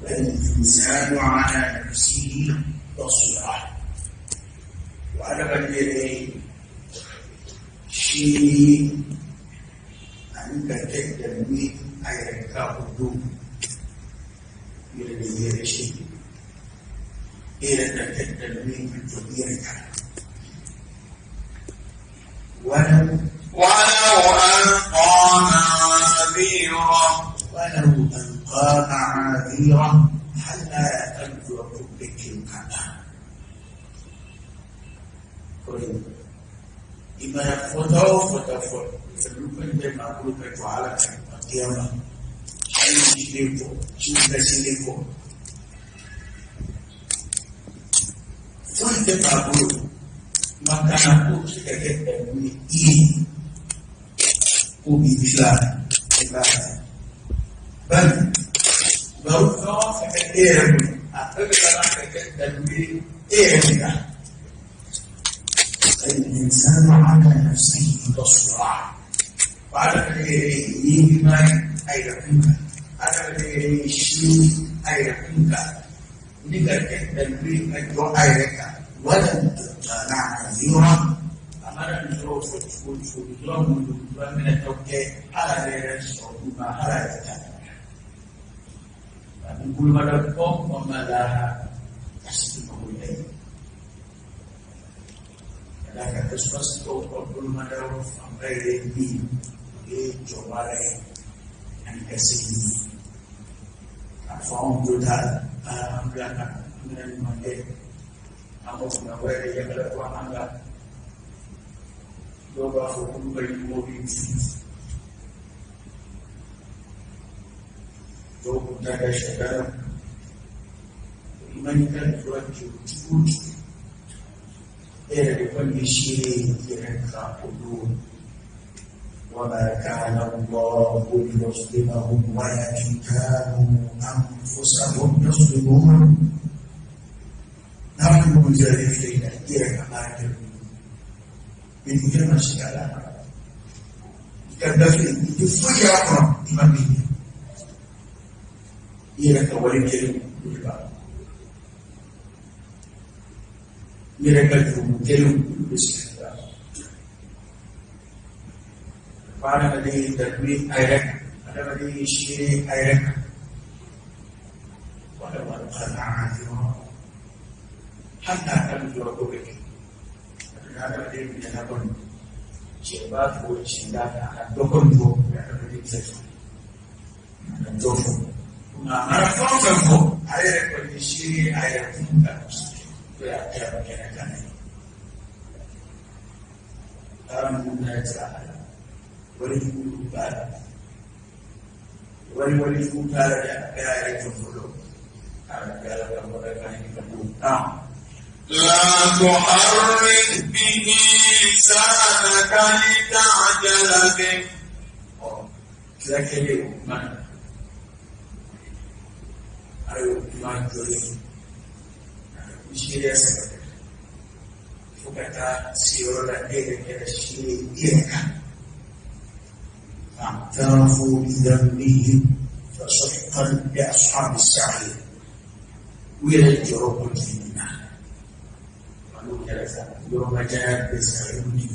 الإنسان على نفسه بصيرة. وأنا بدي شيء أنك تدمي أيرك هدو إلى شيء إلى تدمي من تديرك ولو ألقى معاذيره ولو ألقى معاذيره حتى تنظر بك الكعبة. Ima foto foto foto sebelum dia mampu berkuala kiamat. Ayo cinta siliko. Foto mampu maka aku sebagai ini ubi bisa ibadah. Baru baru kau sebagai atau kalau sebagai dan الإنسان على نفسه بصيرة. وعلى إيمان أيرقنك على شيء أيرقنك نقدر تدبير أيرك ولن تطلع عذيرا أمر الظروف والظلم من التوكل على غير الصعوبة على التعب. نقول مدركم وما لها تحسبه إليه. Dan sesuatu belum ada sampai di coba yang kasih. Afwan juga alhamdulillah dengan mandi. Aku mengawal dia kalau tuan anda. Doa hukum bagi mobil. Doa dari syaitan. Iman kita buat cukup. لكل شيء قلوب وما كان الله ليظلمهم ولكن كانوا أنفسهم يظلمون. نحن مجرد إلى من كما شكلا كذا في أقرب إمامية إلى كولي mereka kelu bismillah. Para dari tadbir ayat, ada dari syirik ayat. Walau qana'a hatta kan jual beli. Ada dari binatang siapa pun cinta akan dokon bu, ada dari sesuatu. Akan dokon. Nah, marah ayat dari syirik ayat tidak. لا تحرك به لسانك لتعجل به. فاعترفوا بذنبهم فسحقا لأصحاب السعير. ويرجعوا الجنة. حرك به لسانك.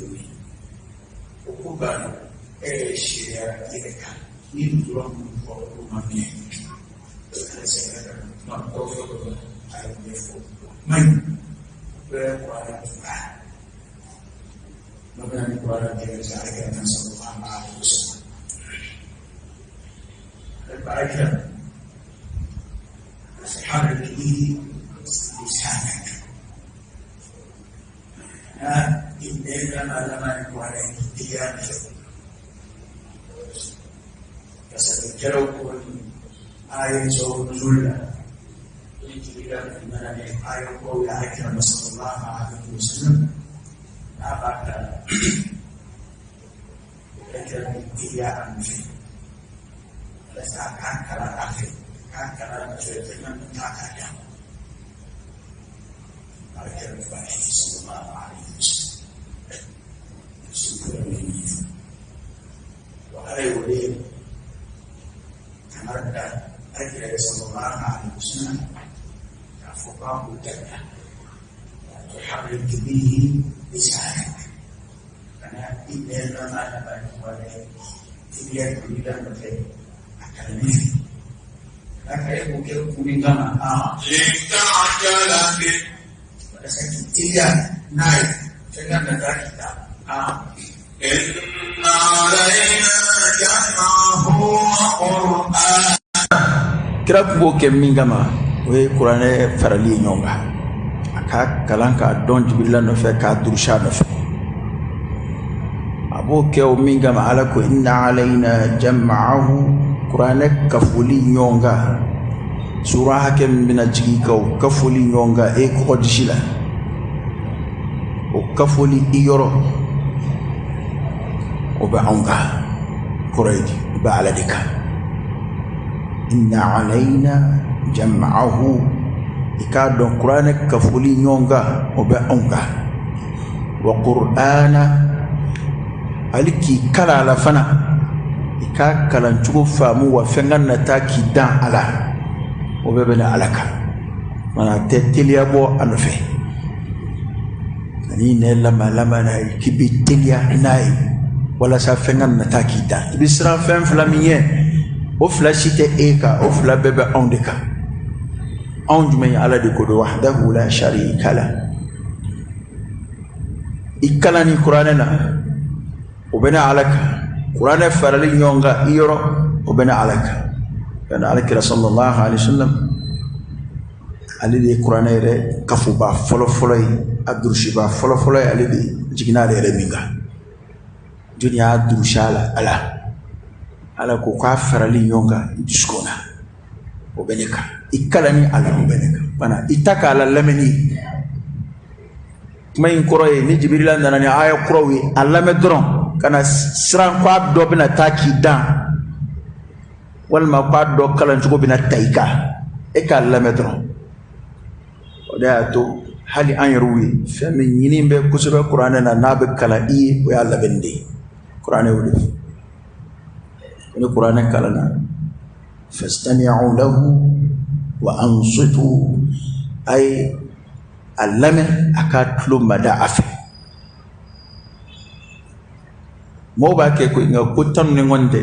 sallallahu alaihi wasallam k'a fɔ k'a k'o dabila. Tuharrik bihi lisanak, kana i nɛn lama lama ni kuranɛ ye, teliya don i da nɔfɛ a kalanni fɛ. Ka d'a kan e b'o kɛ kun min kama, Litajala bi, walasa k'i teliya n'a ye, fɛn ka na taa k'i ta. Inna alayna jam'ahu wa qur'an. Kira tun b'o kɛ min kama, o ye kuranɛ farali ye ɲɔgɔn kan, a k'a kalan k'a dɔn Jibirila nɔfɛ, k'a durusi a nɔfɛ. A b'o kɛ o min kama, Ala ko inna alayna jam'ahu, kuranɛ kafoli ɲɔgɔn kan, sura hakɛ min bɛna jigin ka o kafoli ɲɔgɔn kan e kɔgɔdisi la, o kafoli i yɔrɔ, o bɛ anw kan. Kɔrɔ ye di? O bɛ Ala de kan. Inna alayna jam'ahu, i k'a dɔn kuranɛ kafoli ɲɔgɔn kan, o bɛ anw kan. Wa qur'ana, hali k'i kalan a la fana, i k'a kalan cogo faamu wa fɛn ka na taa k'i dan a la, o bɛɛ bɛ na Ala kan. Mana a tɛ teliya bɔ a nɔfɛ, ani nɛn lama lama n'a ye k'i bɛ teliya n'a ye walasa fɛn ka na taa k'i dan. I bɛ siran fɛn fila min ɲɛ, o fila si tɛ e kan, o fila bɛɛ bɛ anw de kan. Anw jumɛn ye? Ala de ko don, wahdahu la sharika la. I kalan ni kuranɛ na, o bɛ na Ala kan. Kuranɛ farali ɲɔgɔn kan i yɔrɔ, o bɛ na Ala kan. Ka na Ala kira sallallahu alaihi wasallam, ale de ye kuranɛ yɛrɛ kafoba fɔlɔfɔlɔ ye, a durusiba fɔlɔfɔlɔ ye, ale de jiginna ale yɛrɛ min kan. Jɔnni y'a durusi a la? Ala. Ala ko k'a farali ɲɔgɔn kan i dusukun na, o bɛ ne kan. I kalanni a la, o bɛ ne kan. Bana i ta k'a la lamɛnni. Kuma in kɔrɔ ye, ni Jibirila nana ni aya kuraw ye, a lamɛn dɔrɔn, ka na siran k'a dɔ bɛna taa k'i dan, walima k'a dɔ kalancogo bɛna ta i kan, e k'a lamɛn dɔrɔn. O de y'a to hali an yɛrɛw ye fɛn min ɲini bɛ kosɛbɛ kuranɛ na, n'a bɛ kalan i ye, o y'a lamɛnni de ye. Kuranɛ y'o de fɔ. Ni kuranɛ kalanna, fastami'u lahu wa ansitu, a ye a lamɛn, a ka tulo mada a fɛ. Mɔgɔw b'a kɛ koyi, nka ko tanu ni kɔni tɛ.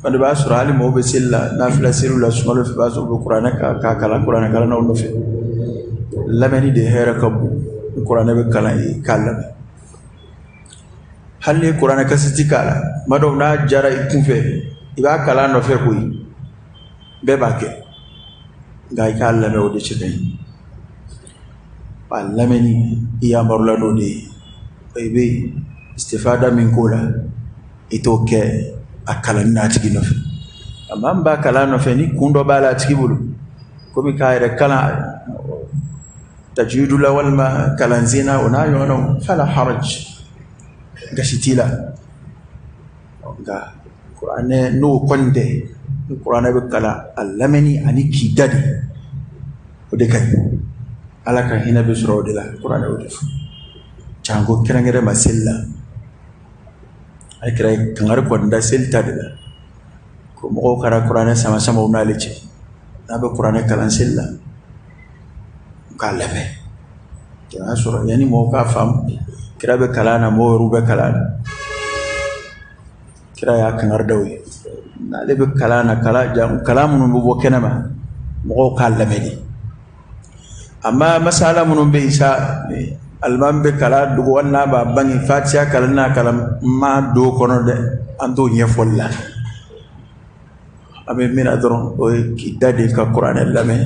Fana b'a sɔrɔ hali mɔgɔw bɛ seli la, nafila seliw la, sunkalo fɛ, i b'a sɔrɔ u bɛ kuranɛ k'a kalan kuranɛ kalannaw nɔfɛ. Lamɛnni de hɛrɛ ka bon. Ni kuranɛ bɛ kalan ye, k'a lamɛn. Hali ni ye kuranɛ kasɛti k'a la, tuma dɔw n'a jara i kunfɛ, i b'a kalan nɔfɛ koyi, bɛɛ b'a kɛ, nka i k'a lamɛn, o de cɛ ka ɲi. A lamɛnni i yamarula n'o de ye, i bɛ istifada min k'o la, i t'o kɛ a kalanni n'a tigi nɔfɛ. A maa min b'a kalan nɔfɛ, ni kun dɔ b'a la a tigi bolo, komi k'a yɛrɛ kalan tajwidu la walima kalansen na, o n'a ɲɔgɔnnaw, fala haraj, gasi t'i la. Nka kuranɛ n'o kɔni tɛ, ni kuranɛ bɛ kalan, a lamɛnni ani k'i da de, o de ka ɲi. Ala ka hinɛ bɛ sɔrɔ o de la. Kuranɛ o de fɔ, janko kɛrɛnkɛrɛn ma seli la. A kira ye kangari kɔni da seli ta de la, ko mɔgɔw kana kuranɛ sama sama u n'ale cɛ. N'a bɛ kuranɛ kalan seli la, u k'a lamɛn. O y'a sɔrɔ yanni mɔgɔw k'a faamu, kira bɛ kalan na, mɔgɔw yɛrɛw bɛ kalan na. Kira y'a kangari da u ye, n'ale bɛ kalan na, kalan minnu bɛ bɔ kɛnɛ ma, mɔgɔw k'a lamɛn de. Amma masala minnu bɛ yen sa, alimami bɛ kalan dogo wali n'a b'a bange, fatiya kalan n'a kalan ma don kɔnɔ dɛ, an t'o ɲɛfɔli la. An bɛ min na dɔrɔn, o ye k'i da de ka kuranɛ lamɛn,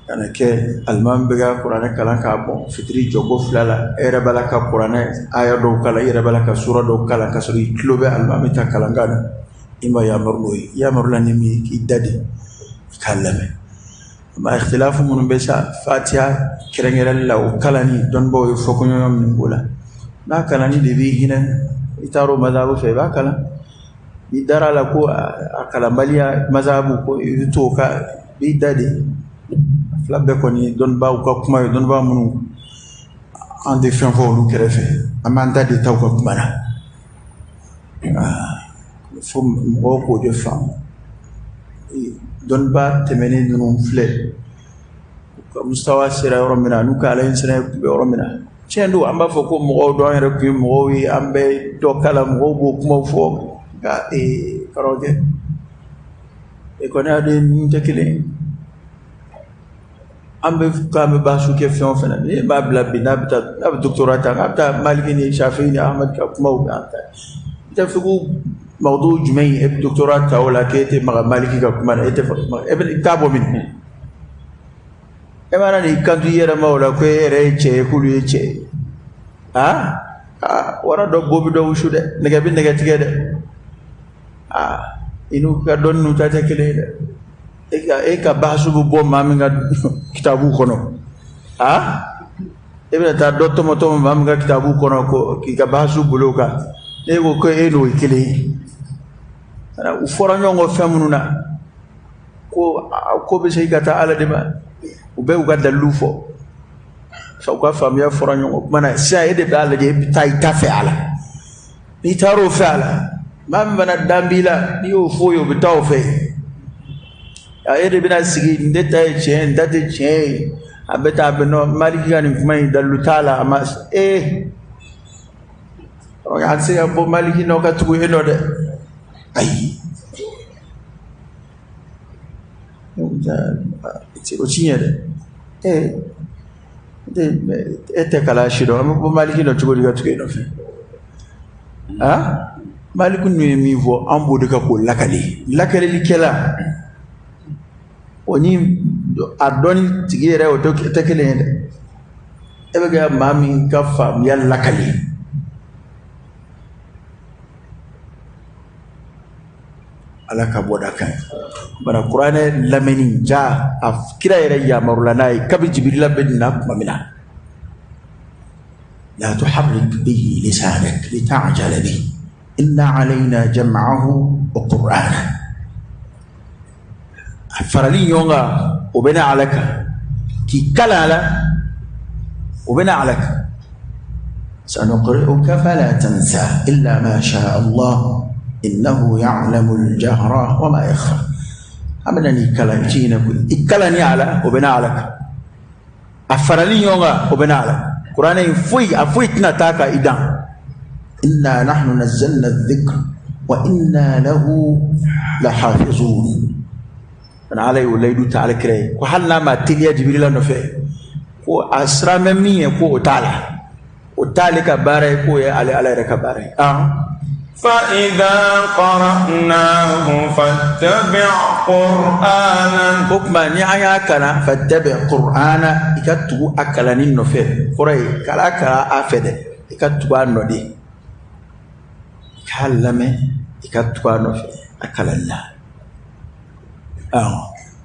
ka na kɛ alimami bɛ ka kuranɛ kalan k'a bɔn fitiri jɔko fila la, e yɛrɛ b'a la ka kuranɛ aya dɔw kalan, i yɛrɛ b'a la ka sura dɔw kalan, ka sɔrɔ i tulo bɛ alimami ta kalankan na. I ma yamaru n'o ye, i yamarula ni min ye, k'i da de k'a lamɛn. Amma ikhtilafu minnu bɛ sa fatiya kɛrɛnkɛrɛnli la, o kalanni dɔnnibaaw ye fɔkɔɲɔgɔnya min k'o la, n'a kalanni de b'i hinɛ, i taara o mazhabu fɛ, i b'a kalan. N'i dara a la ko a kalanbaliya mazhabu ko i bɛ to o kan, i b'i da de. A fila bɛɛ kɔni ye dɔnnibaaw ka kuma ye, dɔnnibaa minnu an tɛ fɛn fɔ olu kɛrɛfɛ, an b'an da de ta u ka kuma na. Fo mɔgɔw k'o de faamu. Dɔnnibaa tɛmɛnen ninnu filɛ, u ka mustawa sera yɔrɔ min na, n'u ka ala ɲɛsiranɲɛ tun bɛ yɔrɔ min na. Tiɲɛ don, an b'a fɔ ko mɔgɔw dɔn, an yɛrɛ tun ye mɔgɔw ye, an bɛ dɔ kalan, mɔgɔw b'o kumaw fɔ, nka karamɔgɔkɛ, e kɔni y'a dɔn ninnu tɛ kelen ye. An bɛ k'an bɛ basu kɛ fɛn o fɛn na, ni b'a bila bi, n'a bɛ taa, n'a bɛ doctorat ta, n'a bɛ taa Maliki ni Shafi ni Ahmad ka kumaw kan, i tɛ fɔ ko mawdu jumɛn ye, e bɛ doctorat ta o la k'e tɛ maga Maliki ka kuma na, e tɛ e bɛ taa bɔ min? E mana n'i kanto i yɛrɛ ma o la ko e yɛrɛ ye cɛ ye, k'olu ye cɛ ye, aa aa wara dɔ bo bɛ dɔ wusu dɛ, nɛgɛ bɛ nɛgɛ tigɛ dɛ, aa i n'u ka dɔnni n'u ta tɛ kelen ye dɛ. E ka basu bɛ bɔ maa min ka kitabu kɔnɔ, aa e bɛna taa dɔ tɔmɔ tɔmɔ maa min ka kitabu kɔnɔ ko k'i ka basu bolo kan, ne ko ko e n'o ye kelen ye. U fɔra ɲɔgɔn kɔ fɛn minnu na, ko ko bɛ se ka taa Ala de ma, u bɛɛ y'u ka dalilu fɔ, u ka faamuya fɔra ɲɔgɔn kɔ. O tuma na sisan e de b'a lajɛ, e bɛ taa i ta fɛ a la. N'i taara o fɛ a la, maa min fana dan b'i la, n'i y'o f'o ye, o bɛ taa o fɛ. E de bɛna sigi, ne ta ye tiɲɛ ye, n ta tɛ tiɲɛ ye, a bɛ taa, a bɛ nɔ Maliki ka nin kuma in dalilu t'a la, a ma ee a tɛ se ka bɔ Maliki nɔ ka tugu e nɔ dɛ, ayi, o ti ɲɛ dɛ. E tɛ kalan si dɔn, an bɛ bɔ Maliki nɔ cogo di ka tugu e nɔfɛ? Aa Maliki ninnu ye min fɔ, an b'o de kan k'o lakali. Lakalilikɛla o ni a dɔnni tigi yɛrɛ, o tɛ kelen ye dɛ. E bɛ kɛ maa min ka faamuya lakali, Ala ka bɔda kan ye. Bana kuranɛ lamɛnni ja, a kira yɛrɛ yamarula n'a ye kabi Jibirila bɛ na tuma min na: la tuharrik bihi lisanak lita'jala bihi inna alayna jam'ahu wa qur'ana. A farali ɲɔgɔn kan, o bɛ na Ala kan, k'i kalan a la, o bɛ na Ala kan. Sanuqri'uka fala tansa illa ma sha Allah innahu ya'lamu al-jahra wa ma yakhfa. An bɛna n'i kalan ci in na koyi, i kalanni a la, o bɛ na Ala kan. A farali ɲɔgɔn kan, o bɛ na Ala. Kuranɛ in foyi, a foyi tɛna taa ka i dan. Inna nahnu nazzalna dhikra wa inna lahu lahafizun. Ala y'o layidu ta Ala kira ye ko hali n'a ma teliya Jibirila nɔfɛ, ko a siran bɛ min ye, ko o t'a la, o t'ale ka baara ye, k'o ye ale Ala yɛrɛ ka baara ye. فإذا قرأناه فاتبع قرآنه. O tuma ni an y'a kalan, fattabi qur'ana, i ka tugu a kalanni nɔfɛ. Kɔrɔ ye kala kalan a fɛ dɛ, i ka tugu a nɔ de, i k'a lamɛn, i ka tugu a nɔfɛ a kalanni la.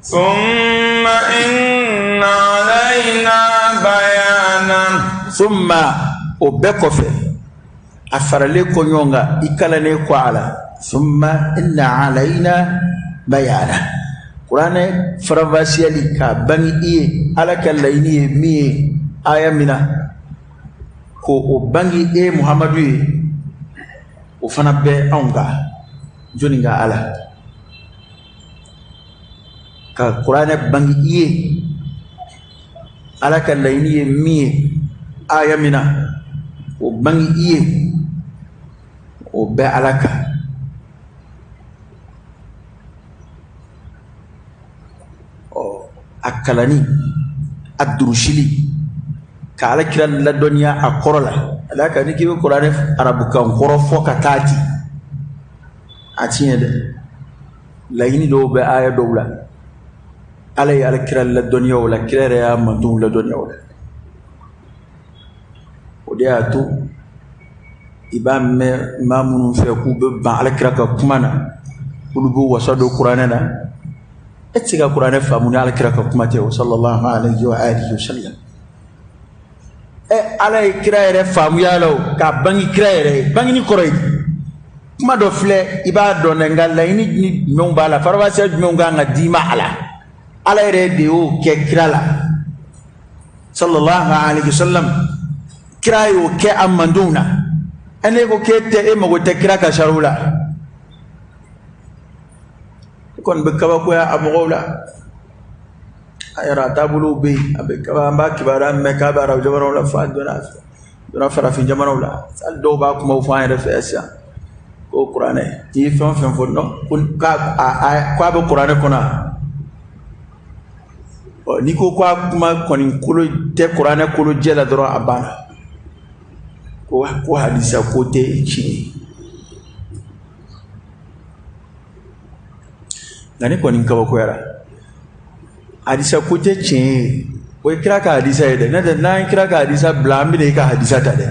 ثم إن علينا بيانه. Summa, o bɛɛ kɔfɛ, a faralen kɔ ɲɔgɔn kan, i kalannen kɔ a la, summa inna alayna bayana, kuranɛ faranfasiyali k'a bange i ye, Ala ka laɲini ye min ye aya min na, ko o bange e Muhamadu ye, o fana bɛ anw kan. Jɔnni ka? Ala ka kuranɛ bange i ye, Ala ka laɲini ye min ye aya min na, o bange i ye, o bɛ Ala kan. Ɔ a kalanni, a durusili, ka Ala kira ladɔnniya a kɔrɔ la. Ala ka ni k'i bɛ kuranɛ arabukan kɔrɔ fɔ ka taa ten, a tiɲɛ dɛ, laɲini dɔw bɛ aya dɔw la, Ala ye Ala kira ladɔnniya o la, kira yɛrɛ y'a mantonw ladɔnniya o la. O de y'a to i b'a mɛn maa minnu fɛ k'u bɛ ban Ala kira ka kuma na, k'olu b'u wasa don kuranɛ na. E tɛ se ka kuranɛ faamu ni Ala kira ka kuma tɛ o, sallallahu alayhi wa alihi wa sallam. Ɛ Ala ye kira yɛrɛ faamuya la o, k'a bange kira yɛrɛ ye. Bangeni kɔrɔ ye kuma dɔ filɛ, i b'a dɔn dɛ, nka laɲini ni jumɛnw b'a la, faranfasiya jumɛnw kan ka d'i ma a la, Ala yɛrɛ de y'o kɛ kira la, sallallahu alayhi wa sallam. Kira y'o kɛ a mandenw na. Ɛ ne ko k'e tɛ, e mago tɛ kira ka sariw la. I kɔni bɛ kabakoya a mɔgɔw la. A yɛrɛ a taabolow bɛ yen, a bɛ kaba, an b'a kibaruya mɛn k'a bɛ arabu jamanaw la, f'a donna farafin jamanaw la. Hali dɔw b'a kumaw fɔ an yɛrɛ fɛ yan sisan ko kuranɛ, n'i ye fɛn o fɛn fɔ ko k'a bɛ kuranɛ kɔnɔ. Ɔ, n'i ko k'a kuma kɔni kolo tɛ kuranɛ kolo jɛ la dɔrɔn, a banna. Ko hadisa ko tɛ tiɲɛ ye. Nka ne kɔni kabakoyara, hadisa ko tɛ tiɲɛ ye, o ye kira ka hadisa ye dɛ. N'o tɛ, n'an ye kira ka hadisa bila, an bɛna e ka hadisa ta dɛ,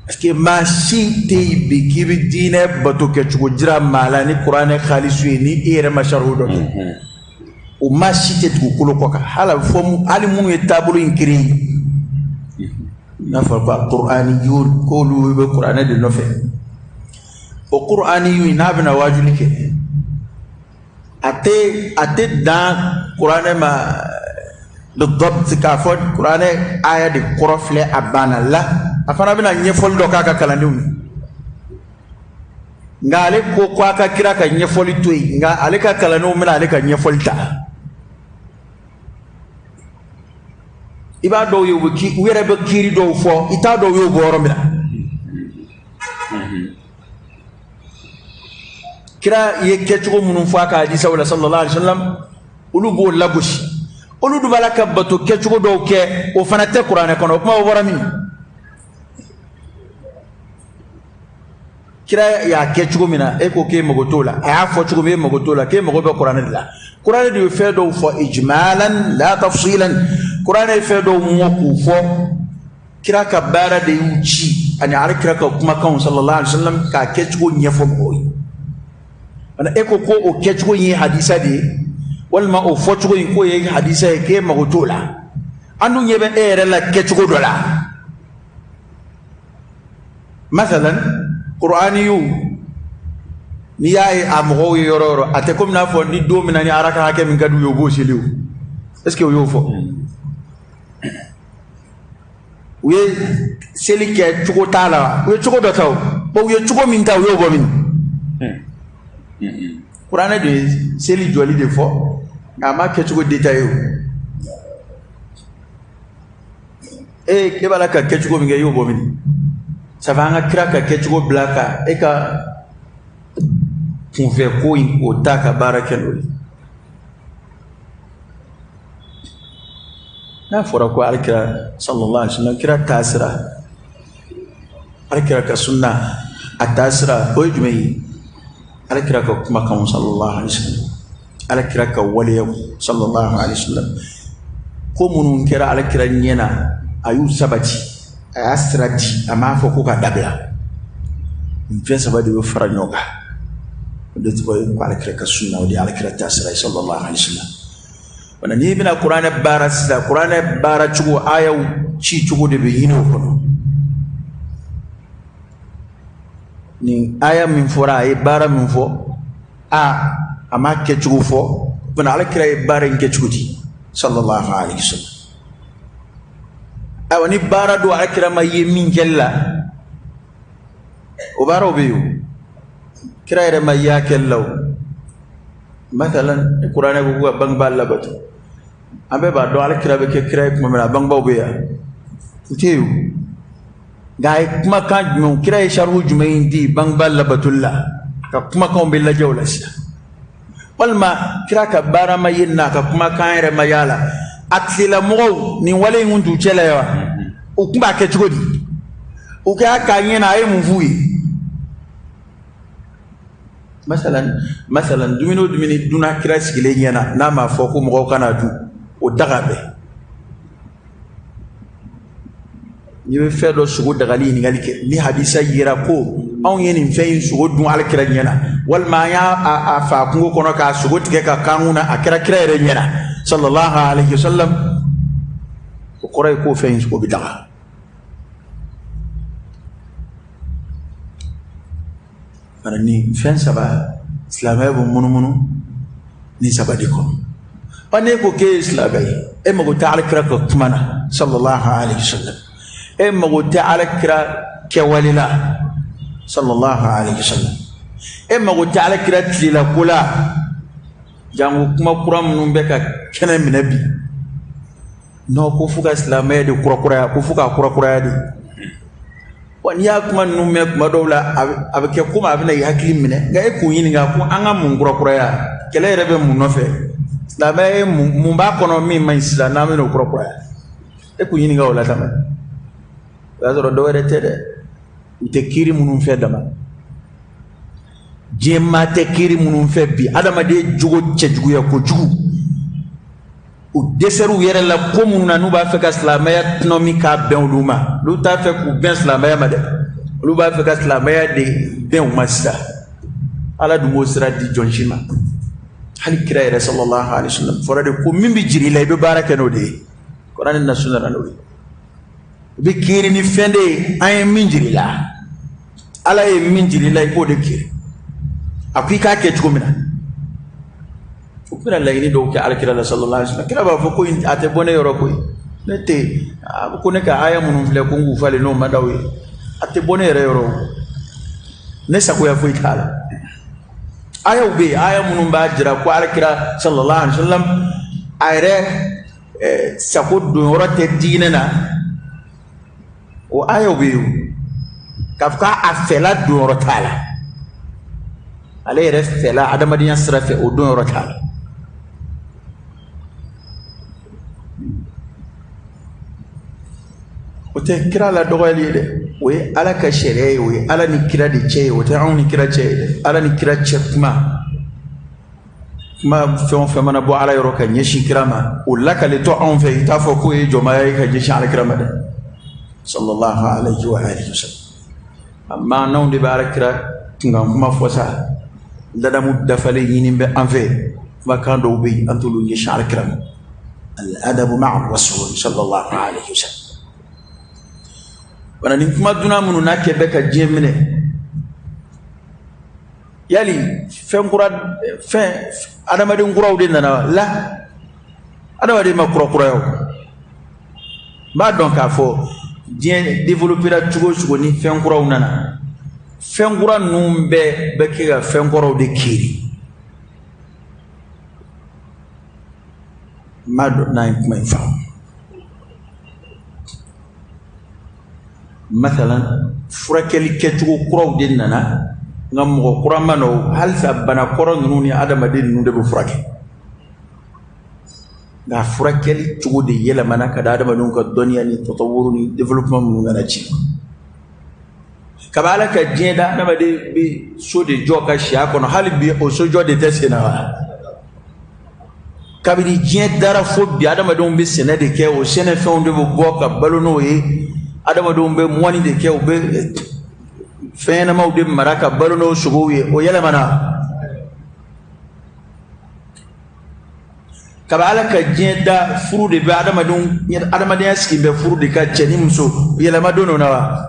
parce que maa si tɛ yen bi k'i bɛ diinɛ bato kɛcogo jira maa la ni kuranɛ halisu ye, ni e yɛrɛ ma sariya dɔ kɛ. O maa si tɛ dugukolo kɔ kan, hali a bɛ fɔ hali minnu ye taabolo in créé, n'a fɔra ko kuraniyun, k'olu bɛ kuranɛ de nɔfɛ. O kuraniyun, n'a bɛna wajuli kɛ, a tɛ dan kuranɛ ma bidabt, k'a fɔ kuranɛ aya de kɔrɔ filɛ, a banna la. A fana bɛna ɲɛfɔli dɔ k'a ka kalandenw ye. Nka ale ko a ka kira ka ɲɛfɔli to yen, nka ale ka kalandenw bɛna ale ka ɲɛfɔli ta. I b'a dɔw ye, u bɛ u yɛrɛ bɛ kiiri dɔw fɔ, i t'a dɔn u y'o bɔ yɔrɔ min na. Kira ye kɛcogo minnu fɔ a ka hadisaw la, sallallahu alaihi wa sallam, olu b'o lagosi. Olu dun b'a la ka bato kɛcogo dɔw kɛ, o fana tɛ kuranɛ kɔnɔ. O kuma o bɔra min? Kira y'a kɛ cogo min na, e ko k'e mago t'o la. A y'a fɔ cogo min, e mago t'o la, k'e mago bɛ kuranɛ de la. Kuranɛ de ye fɛn dɔw fɔ ijmalan la tafsilan. Kuranɛ ye fɛn dɔw mɔ k'u fɔ, kira ka baara de y'u ci, ani ala kira ka kumakanw, sallallahu alaihi wa sallam, k'a kɛcogo ɲɛfɔ mɔgɔw ye. E ko ko o kɛcogo in ye hadisa de ye, walima o fɔcogo in k'o ye hadisa ye, k'e mago t'o la. An dun ɲɛ bɛ e yɛrɛ la kɛcogo dɔ la. Masalan, qur'aniyu, n'i y'a ye a mɔgɔw ye yɔrɔ o yɔrɔ, a tɛ komi n'a fɔ ni don min na ni araka hakɛ min ka d'u ye, u b'o seli. O est ce que o y'o fɔ? U ye seli kɛ cogo t'a la wa? U ye cogo dɔ ta o. Bon, u ye cogo min ta, u y'o bɔ min? Kuranɛ de ye seli jɔli de fɔ, nka a ma kɛcogo détaillé. O e b'a la ka kɛcogo min kɛ, i y'o bɔ min? Ça fait an ka kira ka kɛcogo bila ka e ka kunfɛ ko in k'o ta ka baara kɛ n'o ye. N'a fɔra ko alikira, sallallahu alaihi wasallam, kira taasira, alikira ka sunna a taasira, o ye jumɛn ye? Alikira ka kumakanw, sallallahu alaihi wasallam, alikira ka waleyaw, sallallahu alaihi wasallam, ko minnu kɛra alikira ɲɛ na, a y'u sabati, a y'a sira di, a m'a fɔ ko ka dabila. Nin fɛn saba de bɛ fara ɲɔgɔn kan, o de tɔgɔ ye ko alikira ka sunna, o de ye alikira taasira ye, sallallahu alaihi wasallam. Wala n'i bɛna kuranɛ baara sisan, kuranɛ baara cogo, ayaw ci cogo de bɛ ɲini o kɔnɔ. Nin aya min fɔra, a ye baara min fɔ, a m'a kɛcogo fɔ. Fana ala kira ye baara in kɛ cogo di, sallallahu alaihi wasallam? Ayiwa, ni baara don ala kira ma ye min kɛli la, o baaraw bɛ yen, o kira yɛrɛ ma ye a kɛli la. O masalan, ni kuranɛ ko ka bangebaa labato, an bɛɛ b'a dɔn ala kira bɛ kɛ kira ye tuma min na, a bangebaaw bɛ yan, u tɛ yen o. Nka a ye kumakan jumɛn, kira ye sariya jumɛn di bangebaa labatoli la? Ka kumakanw bɛ lajɛ o la sisan. Walima kira ka baara ma ye n'a ka kumakan yɛrɛ ma y'a la, a tigilamɔgɔw nin wale in kun t'u cɛ la ye wa? U tun b'a kɛ cogo di? U k'a k'a ɲɛ na, a ye mun f'u ye? Masalan, dumuni o dumuni dunna kira sigilen ɲɛna, n'a m'a fɔ ko mɔgɔw kana dun, o daga bɛɛ. N'i bɛ fɛn dɔ sogo dagali ɲininkali kɛ, ni hadisa yera ko anw ye nin fɛn in sogo dun alikira ɲɛna, walima an y'a a fa kungo kɔnɔ k'a sogo tigɛ ka kan na, a kɛra kira yɛrɛ ɲɛna, sallallahu alaihi wasallam, o kɔrɔ ye k'o fɛn in sogo bɛ daga. Bari ni fɛn saba, silamɛya bɛ munumunu ni saba de kɔnɔ. Ɔ, n'e ko k'e ye silamɛ ye, e mago tɛ alikira ka kuma na, sallallahu alaihi wasallam, e mago tɛ alakira kɛwale la, sallallahu alaihi wasallam, e mago tɛ alakira tilela ko la. Jango kuma kura minnu bɛ ka kɛnɛ minɛ bi. Non, ko fo ka silamɛya de kurakuraya, ko fo k'a kurakuraya de. Wa n'i y'a kuma ninnu mɛn kuma dɔw la, a bɛ kɛ komi a bɛna i hakili minɛ. Nka e k'u ɲininka ko an ka mun kurakuraya? Kɛlɛ yɛrɛ bɛ mun nɔfɛ? Silamɛya ye mun b'a kɔnɔ min man ɲi sisan n'an bɛna o kurakuraya? E k'u ɲininka o la dama. O y'a sɔrɔ dɔ wɛrɛ tɛ dɛ. U tɛ kiiri minnu fɛ dama. Diɲɛ maa tɛ kiiri minnu fɛ bi, adamaden jogo cɛjuguya kojugu. U dɛsɛr'u yɛrɛ la ko minnu na n'u b'a fɛ ka silamɛya tɔnɔmi k'a bɛn olu ma. Olu t'a fɛ k'u bɛn silamɛya ma dɛ. Olu b'a fɛ ka silamɛya de bɛn u ma sisan. Ala dun b'o sira di jɔn si ma. Hali kira yɛrɛ sallallahu alaihi wasallam fɔra de ko min bɛ jiri i la i bɛ baara kɛ n'o de ye. Kuranɛ nasu nana n'o ye. I bɛ kiiri ni fɛn de ye an ye min jiri i la. Ala ye min jiri i la i b'o de kiiri. A ko i k'a kɛ cogo min na. U bɛna laɲini dɔw kɛ alakira la sallallahu alaihi wasallam. Kira b'a fɔ ko a tɛ bɔ ne yɔrɔ koyi. Ne tɛ, a ko ne ka aya minnu filɛ ko n k'u falen n'o ma d'aw ye. A tɛ bɔ ne yɛrɛ yɔrɔ. Ne sagoya foyi t'a la. Ayaw bɛ yen, aya minnu b'a jira ko alakira sallallahu alaihi wasallam a yɛrɛ sago donyɔrɔ tɛ diinɛ na. O ayaw bɛ yen. K'a fɔ k'a fɛla donyɔrɔ t'a la. Ale yɛrɛ fɛla adamadenya sira fɛ o donyɔrɔ t'a la. O tɛ kira la dɔgɔyali ye dɛ. O ye Ala ka sariya ye, o ye Ala ni kira de cɛ ye, o tɛ anw ni kira cɛ ye dɛ. Ala ni kira cɛ kuma. Kuma fɛn o fɛn mana bɔ Ala yɔrɔ ka ɲɛsin kira ma, o lakaletɔ anw fɛ, i t'a fɔ k'o ye jɔnmaya ye ka ɲɛsin Ala kira ma dɛ. Sallallahu alaihi wa alihi wa sallam. Amma n'anw de bɛ Ala kira kunkan kuma fɔ sa, ladamu dafalen ɲini bɛ an fɛ, kumakan dɔw bɛ yen an t'olu ɲɛsin Ala kira ma. Al-adabu ma'a rasul sallallahu alaihi wa sallam. Wala nin kuma dunan minnu n'a kɛ bɛ ka diɲɛ minɛ, yali fɛn kura, fɛn adamaden kuraw de nana wa? La, adamaden ma kurakuraya o. N b'a dɔn k'a fɔ diɲɛ développera cogo o cogo ni fɛn kuraw nana, fɛn kura ninnu bɛɛ bɛ kɛ ka fɛn kɔrɔw de kiiri. N b'a dɔn n'a ye kuma in faamu. Masalan, furakɛli kɛcogo kuraw de nana, nka mɔgɔ kura ma na o, halisa bana kɔrɔ ninnu ni adamaden ninnu de bɛ furakɛ. Nka furakɛli cogo de yɛlɛmana ka da adamadenw ka dɔnniya ni tatawuru ni développement minnu nana ci. Kabi Ala ka diɲɛ da, adamaden bɛ so de jɔ ka si a kɔnɔ, hali bi o sojɔ de tɛ sen na wa? Kabini diɲɛ dara fo bi, adamadenw bɛ sɛnɛ de kɛ, o sɛnɛfɛnw de bɛ bɔ ka balo n'o ye. Adamadenw bɛ mɔni de kɛ, u bɛ fɛn ɲɛnamaw de mara ka balo n'o sogow ye, o yɛlɛmana. Kabi Ala ka diɲɛ da, furu de bɛ adamadenw, adamadenya sigi bɛ furu de kan, cɛ ni muso, yɛlɛma don na wa?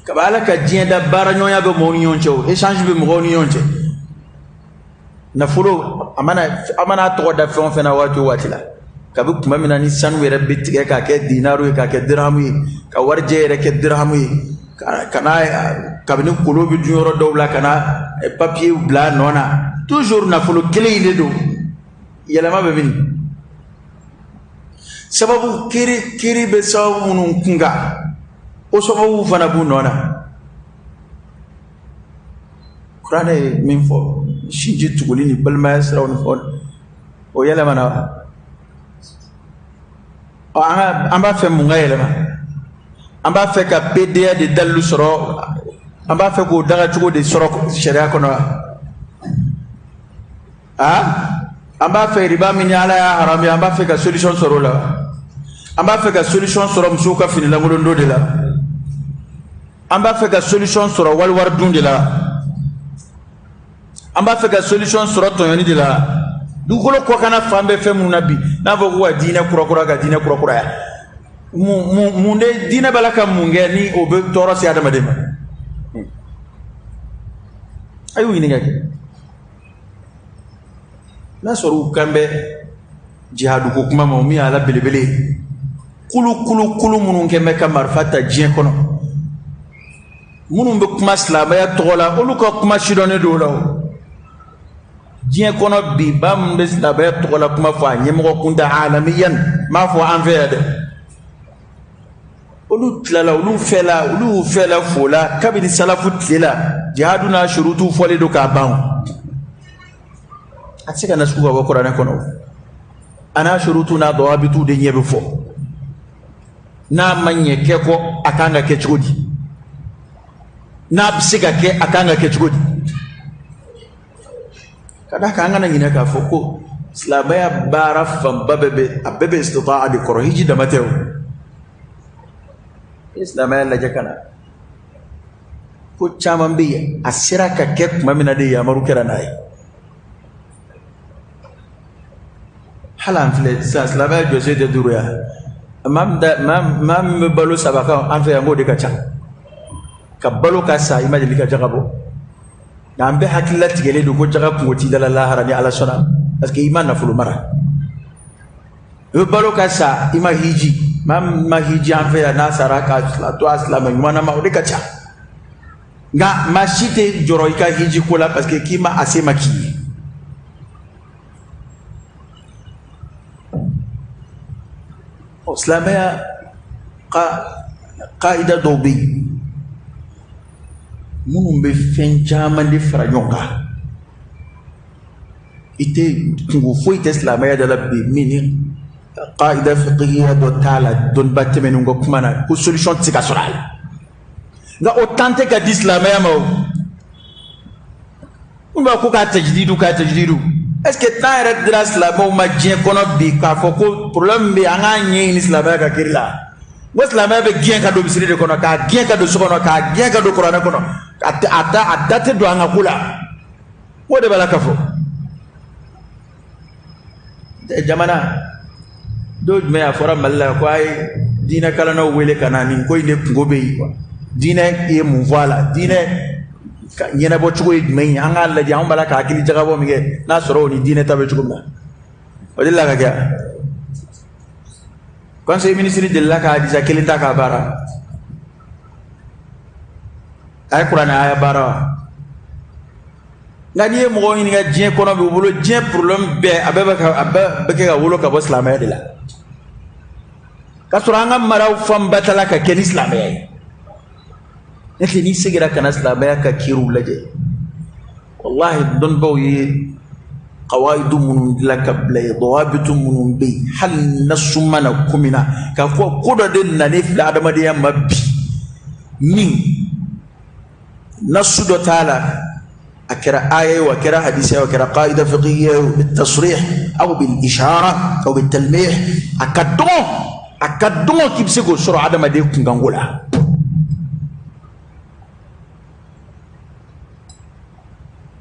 Kabi Ala ka diɲɛ da, baaraɲɔgɔnya bɛ mɔgɔw ni ɲɔgɔn cɛ, o échange bɛ mɔgɔw ni ɲɔgɔn cɛ. Nafolo, a mana tɔgɔ da fɛn o fɛn na waati o waati la, kabi tuma min na ni sanu yɛrɛ bɛ tigɛ k'a kɛ dinaru ye, k'a kɛ dirhamu ye, ka warijɛ yɛrɛ kɛ dirhamu ye, ka na kabini kolo bɛ dun yɔrɔ dɔw la, ka na papiye bila a nɔ na, toujours nafolo kelen in de don. Yɛlɛma bɛ min sababu, kiri kiri bɛ sababu minnu kun kan, o sababu fana b'u nɔ na. Kuranɛ ye min fɔ, sinji tuguli ni balimaya siraw ni fɔ, o yɛlɛmana wa? An b'a fɛ mun ka yɛlɛma? An b'a fɛ ka PDA de dalilu sɔrɔ, an b'a fɛ k'o dagacogo de sɔrɔ sariya kɔnɔ wa? An b'a fɛ riba min ni Ala y'a haramuya, an b'a fɛ ka solution sɔrɔ o la. An b'a fɛ ka solution sɔrɔ musow ka fini lankolon don de la. An b'a fɛ ka solution sɔrɔ waliwari dun de la. An b'a fɛ ka solution sɔrɔ tɔɲɔni de la. Dugukolo kɔkanna fan bɛɛ fɛn minnu na bi, n'a fɔ ko ka diinɛ kurakura, ka diinɛ kurakuraya, mun de diinɛ b'a la ka mun kɛ ni o bɛ tɔɔrɔ se adamaden ma? A y'u ɲininka kɛ. N'a sɔrɔ u kan bɛ jihadu ko kuma ma, o min y'a la belebele ye, kulu kulu kulu minnu kɛn bɛ ka marifa ta diɲɛ kɔnɔ. Minnu bɛ kuma silamɛya tɔgɔ la, olu ka kuma sidɔnnen don o la o. Diɲɛ kɔnɔ bi, ba min bɛ silamɛya tɔgɔ la kuma fɔ a ɲɛmɔgɔ kunda alamiyan, n m'a fɔ an fɛ yan dɛ. Olu tilala, olu fɛla, olu y'u fɛla fo la kabini salafu tile la, jihadu n'a surutu fɔlen don k'a ban. A tɛ se ka na sugu ka bɔ kuranɛ kɔnɔ. A n'a surutu n'a dawabitu de ɲɛ bɛ fɔ. N'a ma ɲɛ kɛ kɔ, a kan ka kɛ cogo di? N'a bɛ se ka kɛ, a kan ka kɛ cogo di? Ka d'a kan, an kana ɲinɛ k'a fɔ ko silamɛya baara fanba bɛɛ bɛ, a bɛɛ bɛ istitaa de kɔrɔ, hiji dama tɛ o. I ye silamɛya lajɛ ka na, ko caman bɛ yen, a sera ka kɛ tuma min na de yamaru kɛra n'a ye. Hali an filɛ sisan, silamɛya jɔsen tɛ duuru ya. Maa min bɛ balo saba kan an fɛ yan, k'o de ka ca. Ka balo ka sa, i ma deli ka jaga bɔ. Nka an bɛɛ hakili latigɛlen don ko jaga kungo t'i da la lahara ni Ala sɔnna, parce que i ma nafolo mara. I bɛ balo ka sa, i ma hiji. Maa min ma hiji an fɛ yan, n'a sara ka to a silamɛ ɲuman ma, o de ka ca. Nka maa si tɛ jɔrɔ i ka hiji ko la, parce que k'i ma a se ma k'i ye. Ɔ, silamɛya ka kaida dɔw bɛ yen minnu bɛ fɛn caman de fara ɲɔgɔn kan. I tɛ kungo foyi tɛ silamɛya da la bi min ni kaida fiqhiya dɔ t'a la, dɔnniba tɛmɛnenw ka kuma na ko solution tɛ se ka sɔrɔ a la. Nka o tan tɛ ka di silamɛya ma o. N b'a ko k'a tajdidu, k'a tajdidu. Est ce que temps yɛrɛ dira silamɛw ma diɲɛ kɔnɔ bi k'a fɔ ko problème bɛ yen, an k'a ɲɛɲini silamɛya ka kiri la? N ko silamɛya bɛ gɛn ka don misiri de kɔnɔ, k'a gɛn ka don so kɔnɔ, k'a gɛn ka don kuranɛ kɔnɔ, a da tɛ don an ka ko la. O de b'a la ka fɔ. Jamana don jumɛn a fɔra Mali la ko a ye diinɛ kalannaw wele ka na nin ko in de kungo bɛ yen. Diinɛ ye mun fɔ a la? Diinɛ ɲɛnabɔ cogo ye jumɛn ye? An k'a lajɛ, an b'a la ka hakili jagabɔ min kɛ, n'a sɔrɔ o ni diinɛ ta bɛ cogo min na. O delila ka kɛ. Conseil ministre delila ka hadisa kelen ta k'a baara. A ye kuranɛ aya baara wa? Nka n'i ye mɔgɔw ɲininka diɲɛ kɔnɔ bi, u bolo diɲɛ problème bɛɛ, a bɛɛ bɛ kɛ ka wolo ka bɔ silamɛya de la. K'a sɔrɔ an ka maraw fanba ta la ka kɛ ni silamɛya ye. Ne tɛ n'i seginna ka na silamɛya ka kiriw lajɛ, walahi dɔnnibaw ye kawaidu minnu dilan ka bila yen, dawabitu minnu bɛ yen, hali nasu mana ko min na, k'a fɔ ko dɔ de nanen filɛ adamadenya ma bi, min nasu dɔ t'a la, a kɛra aya ye o, a kɛra hadisa ye o, a kɛra qaida fiqhiyya ye o, bitasrih aw bil ishara aw bil talmih, a ka dɔgɔn, a ka dɔgɔn k'i bɛ se k'o sɔrɔ adamaden kunkanko la.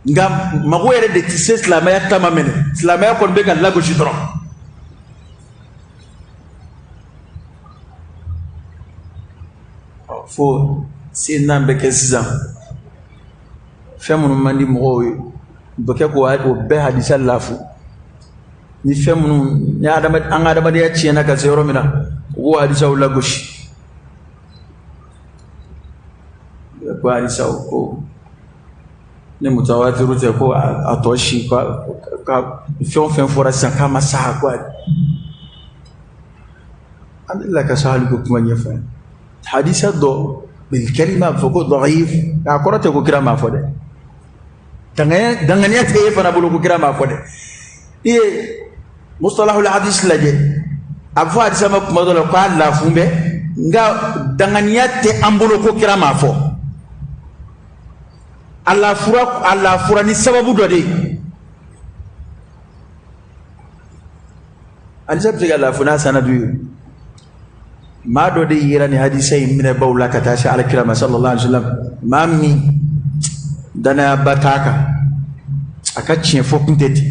Nka mago yɛrɛ de tɛ se silamɛya ta ma minɛ, silamɛya kɔni bɛ ka lagosi dɔrɔn. Fo sen n'an bɛ kɛ sisan, fɛn minnu man di mɔgɔw ye, u bɛ kɛ k'o bɛɛ hadisa lafu. Ni fɛn minnu ni an ka adamadenya tiɲɛna ka se yɔrɔ min na, u b'o hadisaw lagosi. Ko hadisaw ko ni mutawatiru tɛ, ko a tɔ si ka fɛn o fɛn fɔra sisan k'a ma sa, ko an delila ka sahali ko kuma ɲɛfɔ. Hadisa dɔ bil kalima fɔ ko da'if, a kɔrɔ tɛ ko kira m'a fɔ dɛ. Danganiya tɛ e fana bolo ko kira m'a fɔ dɛ. I ye mustalahul hadis lajɛ, a bɛ fɔ hadisa ma kuma dɔ la k'a lafun bɛ, nka danganiya tɛ an bolo ko kira m'a fɔ. A lafura ni sababu dɔ de ye. Hadisa bɛ se ka lafu n'a sanadu ye. Maa dɔ de yera ni hadisa in minɛbaw la ka taa se alakira ma sallallahu alaihi wasallam, maa min danayaba t'a kan, a ka tiɲɛ fɔ kun tɛ ten,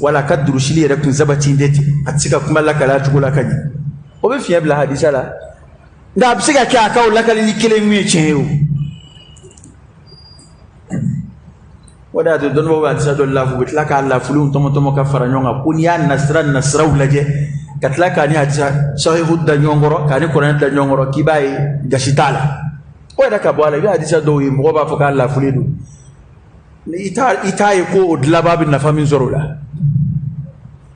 wala a ka durusili yɛrɛ kun sabati tɛ ten, a tɛ se ka kuma lakali a cogo la ka ɲɛ, o bɛ fiɲɛ bila hadisa la. Nka a bɛ se ka kɛ a ka o lakalili kelen min ye tiɲɛ ye o. O de y'a to dɔnnibaw bɛ hadisa dɔ lafu, u bɛ tila k'a lafulenw tɔmɔ tɔmɔ ka fara ɲɔgɔn kan, ko n'i y'a nasiraw lajɛ ka tila k'a ni hadisa sahihu da ɲɔgɔn kɔrɔ, k'a ni kuranɛ da ɲɔgɔn kɔrɔ, k'i b'a ye gasi t'a la. O yɛrɛ ka bɔ a la, i bɛ hadisa dɔw ye, mɔgɔ b'a fɔ k'a lafulen don, i t'a ye ko o dilanbaa bɛ nafa min sɔrɔ o la.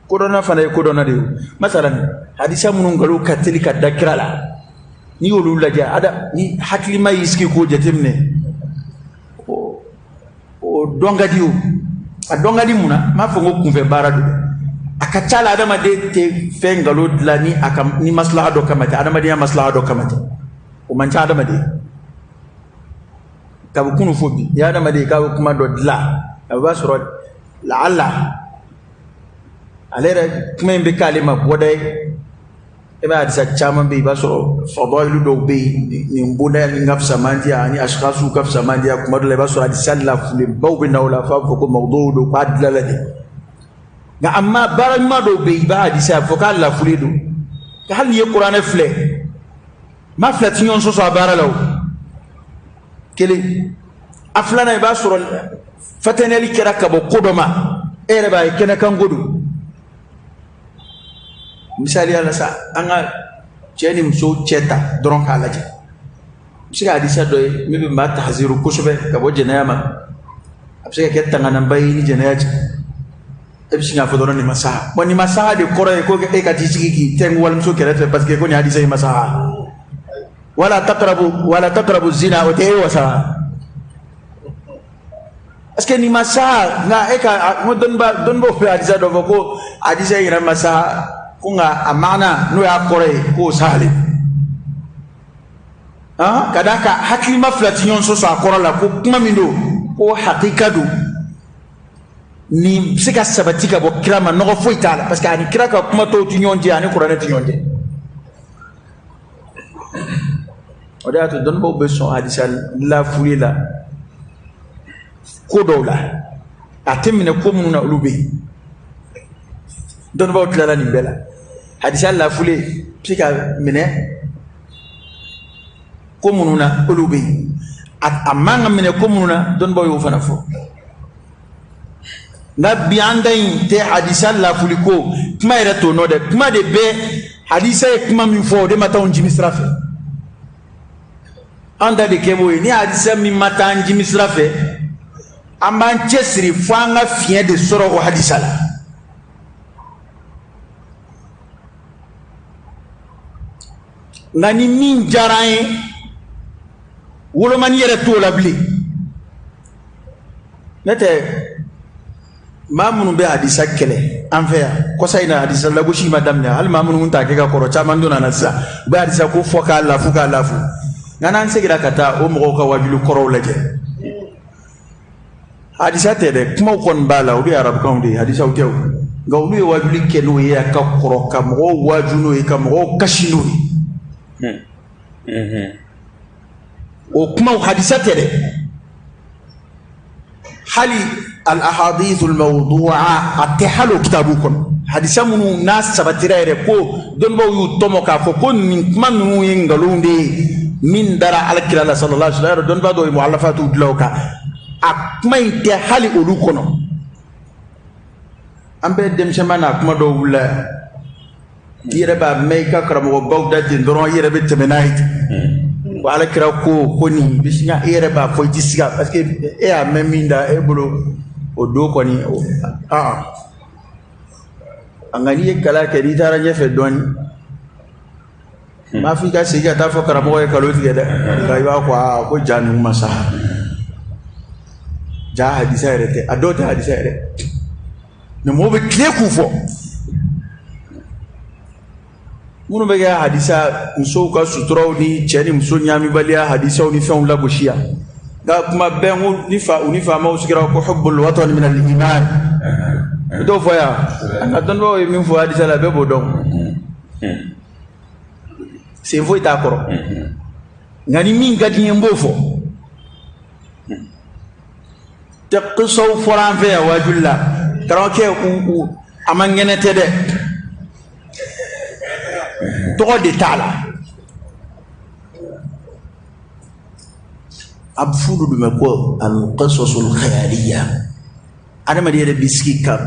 Kodɔnna fana ye kodɔnna de ye. Masalan hadisa minnu nkalon ka teli ka da kira la, n'i y'olu lajɛ, ada ni hakilima y'i sigi k'o jateminɛ, o dɔn ka di. O a dɔn ka di mun na? N m'a fɔ ko kunfɛ baara don dɛ. A ka ca la, adamaden tɛ fɛn nkalon dilan ni a ka ni maslaha dɔ kama tɛ, adamadenya maslaha dɔ kama tɛ. O man ca adamaden. Kabi kunu fo bi, ni adamaden k'a bɛ kuma dɔ dilan, a b'a sɔrɔ laala ale yɛrɛ kuma in bɛ k'ale ma bɔda ye. E b'a hadisa caman bɛ yen, i b'a sɔrɔ fadailu dɔw bɛ yen, nin bonda nin ka fisa man di, ani ashkhasu ka fisa man di. Kuma dɔ la, i b'a sɔrɔ hadisa lafulenbaw bɛ na o la, f'a bɛ fɔ ko mawdu don, k'a dilala de. Nka amma baara ɲuman dɔw bɛ yen, i b'a hadisa fɔ k'a lafulen don. Hali n'i ye kuranɛ filɛ, maa fila ti ɲɔgɔn sɔsɔ a baara la. O kelen. A filanan, i b'a sɔrɔ fataniyali kɛra ka bɔ ko dɔ ma, e yɛrɛ b'a ye kɛnɛkan ko don. Misaliya la sa, an ka cɛ ni muso cɛ ta dɔrɔn k'a lajɛ, i bɛ se ka hadisa dɔ ye min bɛ maa tahaziru kosɛbɛ ka bɔ jɛnɛya ma. A bɛ se ka kɛ tanganaba ye ni jɛnɛya cɛ. E bɛ sin k'a fɔ dɔrɔn nin ma saha. Bon, nin ma saha de kɔrɔ ye ko e ka t'i sigi k'i tɛnku walimuso kɛrɛfɛ, parce que ko nin hadisa in ma saha. Wala taqrabu, wala taqrabu zina, o tɛ e wasa, parce que nin ma saha. Nka e ka n ko dɔnnibaw bɛ hadisa dɔ fɔ ko hadisa in yɛrɛ ma saha ko, nka a maana n'o y'a kɔrɔ ye k'o sahalen. Ka d'a kan hakilima fila ti ɲɔgɔn sɔsɔ a kɔrɔ la, ko kuma min don, ko hakika don, nin bɛ se ka sabati ka bɔ kira ma, nɔgɔ foyi t'a la, parce que ani kira ka kuma tɔw ti ɲɔgɔn jɛ, ani kuranɛ ti ɲɔgɔn jɛ. O de y'a to dɔnnibaw bɛ sɔn hadisa lafuli la ko dɔw la, a tɛ minɛ ko minnu na, olu bɛ yen. Dɔnnibaw tilala nin bɛɛ la. Hadisa lafuli bɛ se ka minɛ ko minnu na, olu bɛ yen. A man ka minɛ ko minnu na, dɔnnibaw y'o fana fɔ. Nka bi an da in tɛ hadisa lafuli ko kuma yɛrɛ t'o nɔ dɛ. Kuma de bɛ hadisa ye kuma min fɔ, o de ma taa anw jimi sira fɛ. An da de kɛ b'o ye. Ni hadisa min ma taa an jimi sira fɛ, an b'an cɛsiri fo an ka fiɲɛ de sɔrɔ o hadisa la. Nka ni min diyara an ye, wolomani yɛrɛ t'o la bilen. Ne tɛ maa minnu bɛ hadisa kɛlɛ an fɛ yan, kɔsa in na hadisa lagosi ma daminɛ, hali maa minnu t'a kɛ ka kɔrɔ, caman donna na sisan, u bɛ hadisa ko fɔ k'a lafu k'a lafu. Nka n'an seginna ka taa o mɔgɔw ka wajuli kɔrɔw lajɛ, hadisa tɛ dɛ, kumaw kɔni b'a la, olu ye arabukanw de ye, hadisaw tɛ o. Nka olu ye wajuli kɛ n'o ye ka kɔrɔ, ka mɔgɔw waaju n'o ye, ka mɔgɔw kasi n'o ye. O kumaw hadisa tɛ dɛ. Hali al ahadithu al mawdu'a, a tɛ hali o kitabu kɔnɔ. Hadisa minnu n'a sabatira yɛrɛ ko dɔnnibaw y'u tɔmɔ k'a fɔ ko nin kuma ninnu ye nkalonw de ye min dara alakira la sallallahu alaihi wasallam, dɔnnibaa dɔw ye mu'allafatu dilan o kan, a kuma in tɛ hali olu kɔnɔ. An bɛɛ denmisɛnman n'a kuma dɔw wulila yan, i yɛrɛ b'a mɛn i ka karamɔgɔbaw da ten dɔrɔn, i yɛrɛ bɛ tɛmɛ n'a ye ten. Ko alakira ko nin bɛ sin, i yɛrɛ b'a fɔ, i ti siga, parce que e y'a mɛn min da e bolo o don kɔni. Aa, nka n'i ye kalan kɛ, n'i taara ɲɛfɛ dɔɔnin, n b'a fɔ i ka segin ka taa fɔ karamɔgɔ ye nkalon tigɛ dɛ, nka i b'a fɔ aa ko ja ninnu ma sa, ja hadisa yɛrɛ tɛ, a dɔw tɛ hadisa yɛrɛ, mɛ mɔgɔw bɛ tile k'u fɔ. Minnu bɛ kɛ hadisa musow ka suturaw ni cɛ ni muso ɲaamibaliya hadisaw ni fɛnw lagosi yan, nka kuma bɛɛ n ko ni fa u ni faamaw sigira ko hubbul watan min al iman, u t'o fɔ yan. An ka dɔnnibaaw ye min fɔ hadisa la, bɛɛ b'o dɔn, sen foyi t'a kɔrɔ. Nka ni min ka di n ye, n b'o fɔ. Tɛ kisaw fɔra an fɛ yan waajuli la, karamɔgɔkɛ, u a man kɛnɛ tɛ dɛ, tɔgɔ de t'a la. A bɛ f'olu de ma ko al-qasasul khayaliya. Adamaden yɛrɛ bɛ sigi ka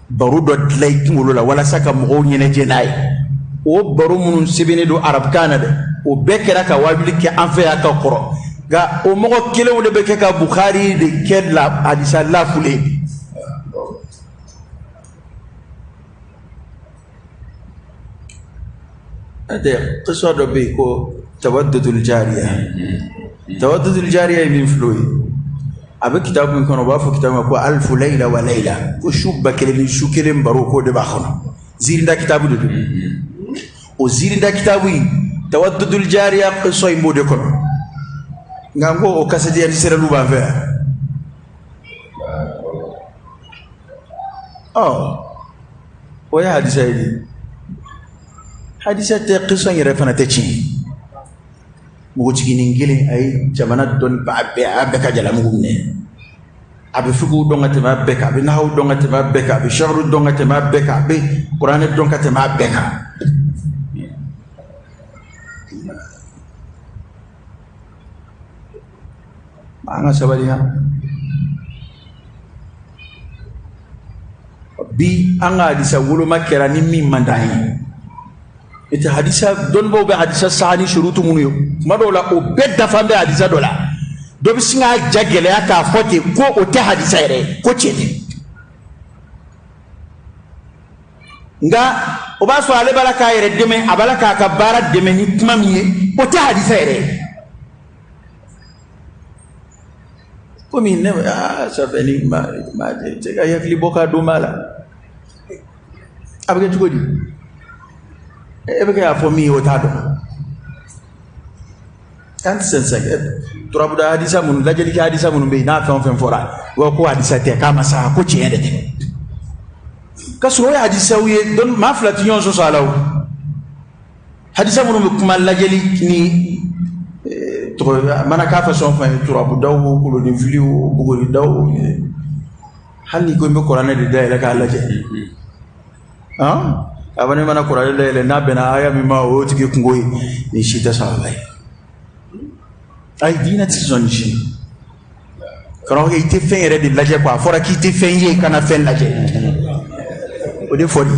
baro dɔ dilan i kunkolo la walasa ka mɔgɔw ɲɛnajɛ n'a ye. O baro minnu sɛbɛnnen don arabukan na dɛ, o bɛɛ kɛra ka wajuli kɛ an fɛ yan ka kɔrɔ, nka o mɔgɔ kelenw de bɛ kɛ ka Bukhari de kɛ la hadisa lafulen. Tɛ qissa dɔ bɛ yen ko tawaddudul jariya. Tawaddudul jariya ye min filɛ o ye, a bɛ kitabu min kɔnɔ, u b'a fɔ kitabu ma ko alifu layila wa layila, ko su 1000 ni su kelen baro, k'o de b'a kɔnɔ. Ziirinda kitabu de don. O ziirinda kitabu in, tawaddudul jariya qissa in b'o de kɔnɔ. Nka n ko o kasɛti enregistré b'an fɛ yan. Ɔ, o ye hadisa ye di? Hadisa tɛ, qissa in yɛrɛ fana tɛ tiɲɛ ye. Npogotiginin kelen, a ye jamana dɔnnibaa bɛɛ, a y'a bɛɛ ka jalamugu minɛ. A bɛ fikihu dɔn ka tɛmɛ a bɛɛ kan, a bɛ nahawu dɔn ka tɛmɛ a bɛɛ kan, a bɛ sarihu dɔn ka tɛmɛ a bɛɛ kan, a bɛ kuranɛ dɔn ka tɛmɛ a bɛɛ kan. An ka sabali han. Bi an ka hadisa woloma kɛra ni min man d'an ye. E tɛ hadisa dɔnnibaw bɛ hadisa saha ni surutu minnu ye, tuma dɔw la o bɛɛ dafa bɛ hadisa dɔ la, dɔ bɛ sin k'a ja gɛlɛya k'a fɔ ten ko o tɛ hadisa yɛrɛ ye, ko tiɲɛ tɛ. Nka o b'a sɔrɔ ale b'a la k'a yɛrɛ dɛmɛ, a b'a la k'a ka baara dɛmɛ ni kuma min ye, o tɛ hadisa yɛrɛ ye. Komi ne aa ça fait ni ma ma cɛ ka hakili bɔ k'a don b'a la, a bɛ kɛ cogo di? E bɛ kɛ k'a fɔ min ye, o t'a dɔn. An tɛ sɛnsɛn turabuda hadisa minnu lajɛli kɛ, hadisa minnu bɛ yen, n'a fɛn o fɛn fɔra, wa ko hadisa tɛ, k'a ma sa, ko tiɲɛ de tɛ, ka sɔrɔ o ye hadisaw ye. Dɔn maa fila tɛ ɲɔgɔn sɔsɔ a la. O hadisa minnu bɛ kuma lajɛli ni tɔgɔ mana k'a fasɔn fɛn ye, turabudaw o, kolonifili o, buguridaw o, hali n'i ko i bɛ kuranɛ de dayɛlɛ k'a lajɛ, a fɔ ne mana kuranɛ dayɛlɛ, n'a bɛnna aya min ma, o y'o tigi kungo ye. Nin si tɛ sababa ye. Ayi, diinɛ tɛ sɔn nin si ma. Karamɔgɔkɛ, i tɛ fɛn yɛrɛ de lajɛ quoi. A fɔra k'i tɛ fɛn ye, kana fɛn lajɛ, o de fɔ di.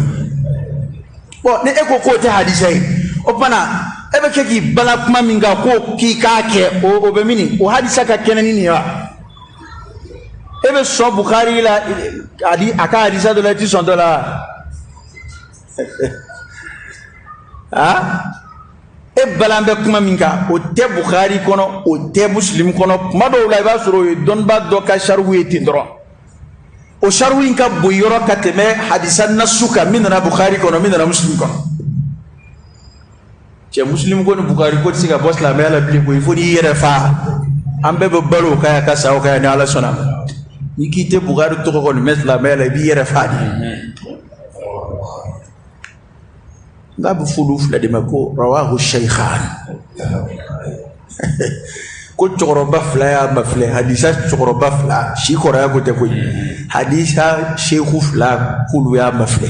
Bon, ni e ko k'o tɛ hadisa ye, o tuma na e bɛ kɛ k'i bala kuma min kan ko k'i k'a kɛ, o bɛ min o hadisa ka kɛnɛ ni nin ye wa? E bɛ sɔn Bukari la, a ka hadisa dɔ la, i tɛ sɔn dɔ la. Aa, e balan bɛ kuma min kan, o tɛ Bukari kɔnɔ, o tɛ Muslim kɔnɔ. Kuma dɔw la, i b'a sɔrɔ o ye dɔnnibaa dɔ ka sarihu ye ten dɔrɔn. O sarihu in ka bon yɔrɔ ka tɛmɛ hadisa nasu kan min nana Bukari kɔnɔ, min nana Muslim kɔnɔ. Cɛ, Muslim ko ni Bukari ko tɛ se ka bɔ silamɛya la bilen koyi, fo n'i yɛrɛ fa. An bɛɛ bɛ balo o kan yan ka sa o kan yan, ni Ala sɔnna ma. N'i k'i tɛ Bukari tɔgɔ kɔni mɛn silamɛya la, i b'i yɛrɛ fa de. N'a bɛ fɔ olu fila de ma ko rawahu shaykhan, ko cɛkɔrɔba fila y'a mafilɛ. Hadisa cɛkɔrɔba fila, si kɔrɔya ko tɛ koyi, hadisa seku fila k'olu y'a mafilɛ.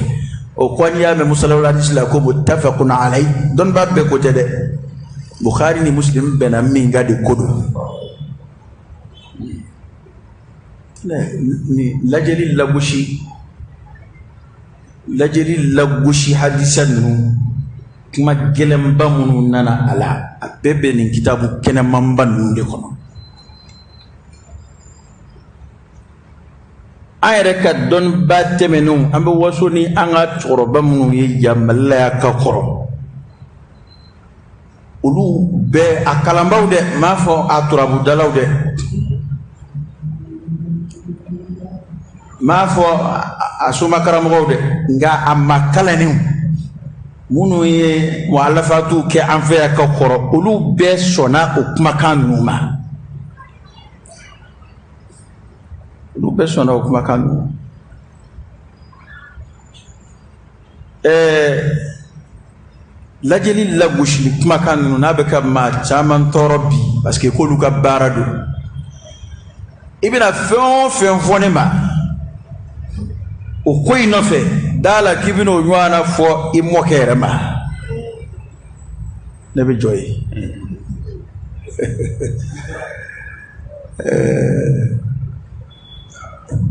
O ko n'i y'a mɛn musalawul hadisi la ko muttafaqun alayhi, dɔnnibaa bɛɛ ko tɛ dɛ, Bukhari ni Muslim bɛnna min kan de ko don. Ni lajɛli lagosi, lajɛli lagosi hadisa ninnu, kuma gɛlɛnba minnu nana a la, a bɛɛ bɛ nin kitabu kɛnɛmanba ninnu de kɔnɔ. An yɛrɛ ka dɔnnibaa tɛmɛnenw, an bɛ waso ni an ka cɛkɔrɔba minnu ye yan Mali la yan ka kɔrɔ, olu bɛɛ a kalanbaw dɛ, n m'a fɔ a turabudalaw dɛ, n m'a fɔ a soma karamɔgɔw dɛ, nka a ma kalannenw minnu ye muhalafatuw kɛ an fɛ yan ka kɔrɔ, olu bɛɛ sɔnna o kumakan ninnu ma. Olu bɛɛ sɔnna o kumakan ninnu ma. Lajɛli lagosili kumakan ninnu, n'a bɛ ka maa caman tɔɔrɔ bi, parce que k'olu ka baara don. I bɛna fɛn o fɛn fɔ ne ma o ko in nɔfɛ, da la k'i bɛna o ɲɔgɔnna fɔ i mɔkɛ yɛrɛ ma, ne bɛ jɔ yen.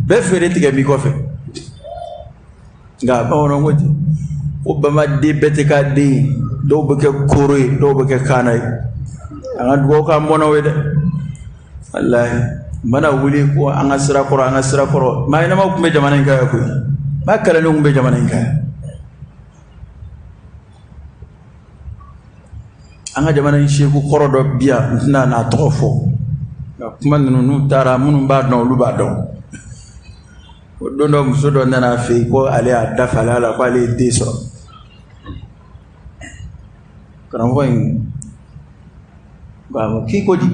Bɛɛ feere tigɛ b'i kɔfɛ. Nka bamananw ko ten. Ko bamaden bɛɛ tɛ k'a den ye, dɔw bɛ kɛ koro ye, dɔw bɛ kɛ kaana ye. An ka dugawu k'an bɔnnaw ye dɛ. Walahi, mana wuli ko an ka sira kɔrɔ, an ka sira kɔrɔ. Maa ɲɛnamaw tun bɛ jamana in kan yan koyi, maa kalannenw tun bɛ jamana in kan yan. An ka jamana in seku kɔrɔ dɔ bi yan, n tɛna n'a tɔgɔ fɔ, nka kuma ninnu n'u taara, minnu b'a dɔn olu b'a dɔn. O don dɔ muso dɔ nana a fɛ yen ko ale y'a dafalen a la ko ale ye den sɔrɔ. Karamɔgɔ in ko k'i ko di?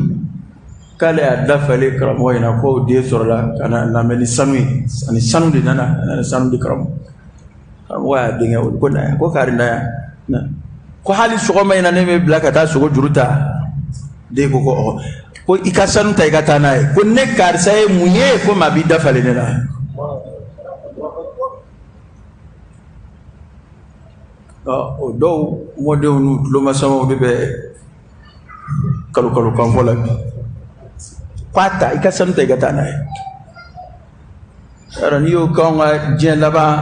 K'ale y'a dafalen karamɔgɔ in na ko den sɔrɔla ka na namɛ ni sanu ye, ani sanu de nana, a nana sanu di karamɔgɔ. Karamɔgɔ y'a denkɛ wele ko na yan, ko kari na yan, ko hali sɔgɔma in na ne bɛ bila ka taa sogo juru ta. Den ko ko ɔ, ko i ka sanu ta i ka taa n'a ye, ko ne karisa ye mun ye, ko maa b'i dafalen ne la. O dɔw mɔdenw n'u tulomasamaw de bɛ kalo kalo kan fɔ la bi, k'a ta i ka sanu ta i ka taa n'a ye. Yarɔ n'i y'o k'anw ka diɲɛ laban,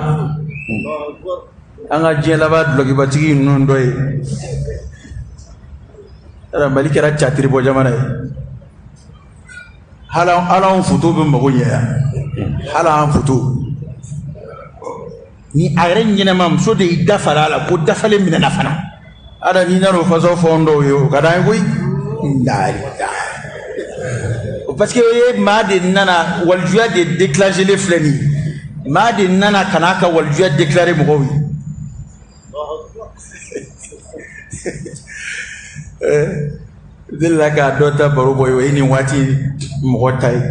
an ka diɲɛ laban dulɔkibatigi ninnu dɔ ye, yarɔ Mali kɛra catiri bɔ jamana ye. Hali anw foto bɛ mago ɲɛ yan, hali an foto ni a yɛrɛ ɲɛnama muso de y'i dafara a la ko dafalen minɛna fana. Ada n'i nana o fasɔn fɔ n dɔw ye, o ka d'an ye koyi. Parce que ye maa de nana walijuya de déclencher filɛ nin ye, maa de nana ka n'a ka walijuya déclarer mɔgɔw ye. Delila k'a dɔ ta baro bɔ ye, o ye nin waati mɔgɔ ta ye.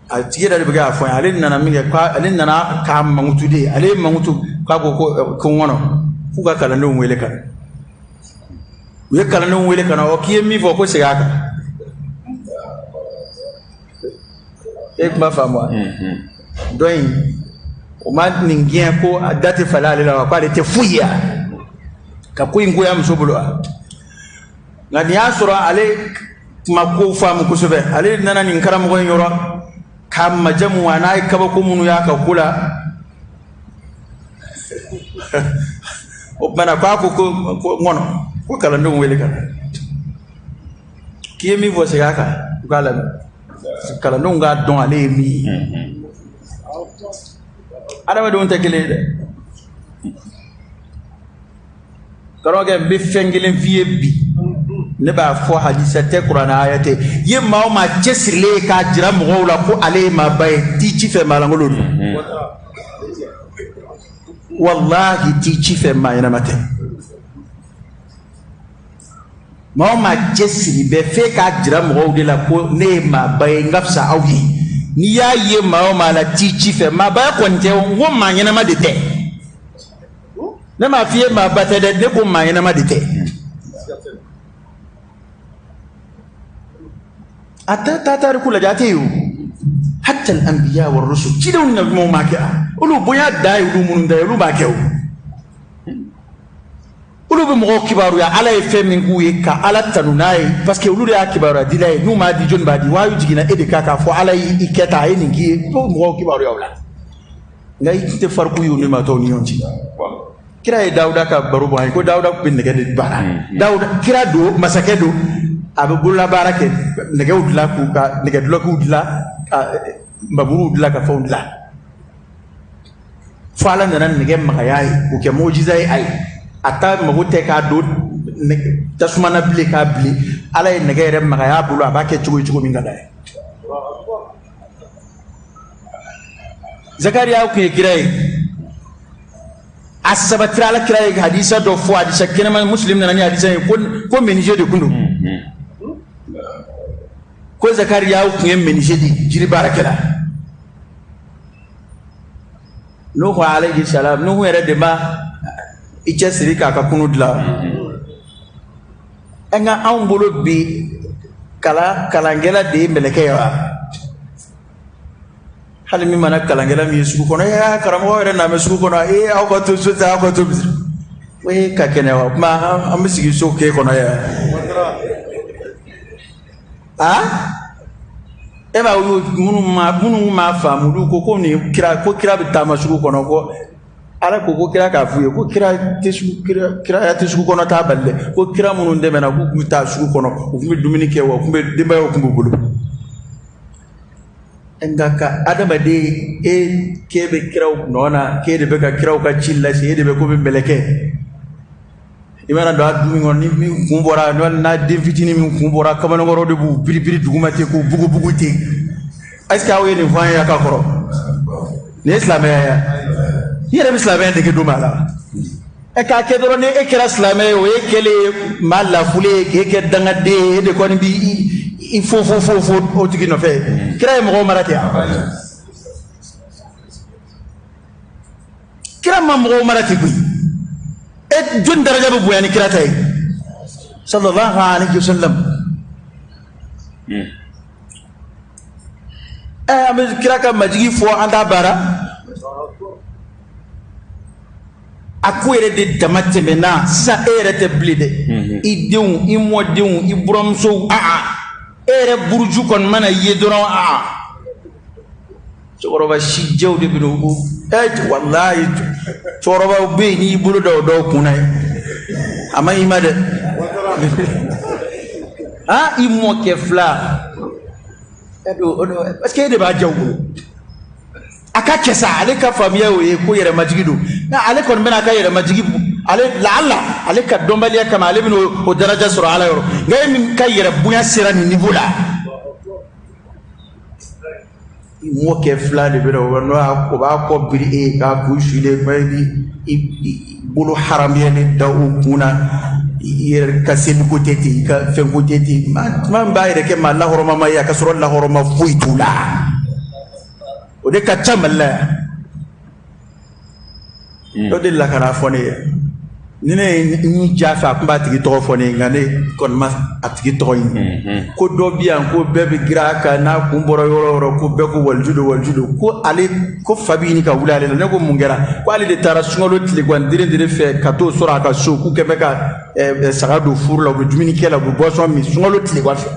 A tigi yɛrɛ de bɛ k'a fɔ n ye, ale nana min kɛ, ale nana k'a mankutu de, ale ye mankutu k'a ko ko n kɔnɔ k'u ka kalandenw wele ka na. U ye kalandenw wele ka na, ɔ k'i ye min fɔ ko segin a kan. E kuma faamu wa? Dɔ in o ma nin gɛn ko a da tɛ falen ale la wa, k'ale tɛ foyi ye ka ko in goya muso bolo wa. Nka nin y'a sɔrɔ ale kuma kow faamu kosɛbɛ. Ale nana nin karamɔgɔ in yɔrɔ k'a majamu a n'a ye kabako minnu y'a ka ko la. O tuma na k'a ko ko n kɔnɔ ko kalandenw wele ka na, k'i ye min fɔ segin a kan, u k'a lamɛn, kalandenw k'a dɔn ale ye min ye. Adamadenw tɛ kelen ye dɛ. Karamɔgɔkɛ, n bɛ fɛn kelen f'i ye bi, ne b'a fɔ hadisa tɛ, kuranɛ aya tɛ. Ye maa o maa cɛsirilen ye k'a jira mɔgɔw la ko ale ye maaba ye, t'i ci fɛ maalankolon don. Walahi t'i ci fɛ maa ɲɛnama tɛ. Maa o maa cɛsiri bɛ f'e k'a jira mɔgɔw de la ko ne ye maaba ye, n ka fisa aw ye. N'i y'a ye maa o maa la t'i ci fɛ, maabaya kɔni tɛ, n ko maa ɲɛnama de tɛ. Ne m'a f'i ye maaba tɛ dɛ, ne ko maa ɲɛnama de tɛ. A ta tariku lajɛ, a tɛ yen o. Hatta al-anbiya wa rusul, cidenw ni nabiɲumanw m'a kɛ, olu bonya dan ye olu minnu ta ye, olu b'a kɛ o. Olu bɛ mɔgɔw kibaruya Ala ye fɛn min k'u ye ka Ala tanu n'a ye, parce que olu de y'a kibaruya dila ye. N'u m'a di, jɔnni b'a di? Wahayu jiginna e de kan k'a fɔ Ala y'i kɛ tan, a ye nin k'i ye, fo mɔgɔw kibaruya o la. Nka i tɛ fariku ye u ni maa tɔw ni ɲɔgɔn cɛ. Kira ye Dawuda ka baro bɔ an ye ko Dawuda tun bɛ nɛgɛ de baara. Dawuda kira don, masakɛ don, a bɛ bololabaara kɛ, nɛgɛw dilan, k'u ka nɛgɛdulɔkiw dilan, ka nbaburuw dilan, ka fɛnw dilan. Fo Ala nana nɛgɛ magaya ye, k'o kɛ mojiza ye a ye. A ta mago tɛ k'a don tasuma na bilen k'a bilen. Ala ye nɛgɛ yɛrɛ magaya a bolo, a b'a kɛ cogo cogo min ka d'a ye. Zakariya tun ye kira ye, a sabatira Ala kira ye hadisa dɔ fɔ, hadisa kɛnɛma, Muslim nana ni hadisa ye, ko menuisier de tun don, ko Zakariya tun ye menuisier de ye, jiri baarakɛla. Nuhu alayhi salam, Nuhu yɛrɛ de ma i cɛsiri k'a ka kunu dilan. An ka anw bolo bi kalankɛla de ye mɛlɛkɛ ye wa? Hali min mana kalankɛla min ye sugu kɔnɔ, ee karamɔgɔ yɛrɛ na bɛ sugu kɔnɔ, ee aw ka to so tɛ, aw ka to misiri, ee ka kɛnɛ wa? Kuma an bɛ sigi so k'e kɔnɔ yan. Aa e b'a ye minnu ma faamu, olu ko ko nin kira, ko kira bɛ taama sugu kɔnɔ, ko Ala ko ko kira k'a f'u ye ko kira tɛ sugu, kira kiraya tɛ sugu kɔnɔ taa bali dɛ. Ko kira minnu tɛmɛna, k'u tun bɛ taa sugu kɔnɔ, u tun bɛ dumuni kɛ, wa u tun bɛ denbayaw tun b'u bolo. Nka ka adamaden e k'e bɛ kiraw nɔ na, k'e de bɛ ka kiraw ka ci lase, e de bɛ ko bɛ mɛlɛkɛ, i mana don a du min kɔnɔ, ni min kun bɔra, n'a den fitinin min kun bɔra, kamalenkɔrɔ de b'u biribiri duguma ten, k'u bugubugu ten. Est ce que aw ye nin fɔ an ye ka kɔrɔ? Nin ye silamɛya ye? I yɛrɛ bɛ silamɛya dege don min a la, ɛ k'a kɛ dɔrɔn, ni e kɛra silamɛ ye, o ye kɛlen ye maa lafulen ye, k'e kɛ dangaden ye, e de kɔni b'i i fo fo fo fo o tigi nɔfɛ. Kira ye mɔgɔw mara ten? Kira ma mɔgɔw mara ten koyi. E jɔni daraja bɛ bonya ni kira ta ye, sallallahu alaihi wasallam? Ɛ, an bɛ kira ka majigi fɔ, an t'a baara. A ko yɛrɛ de dama tɛmɛna sisan. E yɛrɛ tɛ bilen dɛ, i denw, i mɔdenw, i buramusow, aa, e yɛrɛ buruju kɔni mana ye dɔrɔn, aa, cɛkɔrɔba sijɛw de bɛ n'o. Ɛ, walayi, cɛkɔrɔbaw bɛ yen, n'i y'i bolo da o dɔw kun na ye, a ma ɲi ma dɛ. Aa, i mɔkɛ fila parce que e de b'a diya u bolo. A ka kɛ sa, ale ka faamuya y'o ye ko yɛrɛmajigi don. Nka ale kɔni bɛna a ka yɛrɛmajigi, ale laala ale ka dɔnbaliya kama, ale bɛna o daraja sɔrɔ Ala yɔrɔ. Nka e min ka yɛrɛ bonya sera nin niveau la, i mɔkɛ fila de bɛna o n'o o b'a kɔ biri e ye k'a kun sulen, kuma i b'i bolo haramuyalen da o kun na. I yɛrɛ ka seliko tɛ ten, i ka fɛnko tɛ ten. Maa min b'a yɛrɛ kɛ maa lahɔrɔmama ye, a ka sɔrɔ lahɔrɔma foyi t'u la, o de ka ca Mali la yan. Dɔ delila ka n'a fɔ ne ye, ni ne ye n ja fɛ, a tun b'a tigi tɔgɔ fɔ ne ye, nka ne kɔni ma a tigi tɔgɔ ɲini. Ko dɔ bi yan, ko bɛɛ bɛ girin a kan, n'a kun bɔra yɔrɔ o yɔrɔ, ko bɛɛ ko waliju don, waliju don. Ko ale ko fa bɛ ɲini ka wuli ale la. Ne ko mun kɛra? Ko ale de taara sunkalo tilegan dere dere fɛ ka t'o sɔrɔ a ka so, k'u kɛ bɛ ka saga don furu la, u bɛ dumuni kɛ la, u bɛ boisson min sunkalo tilegan fɛ.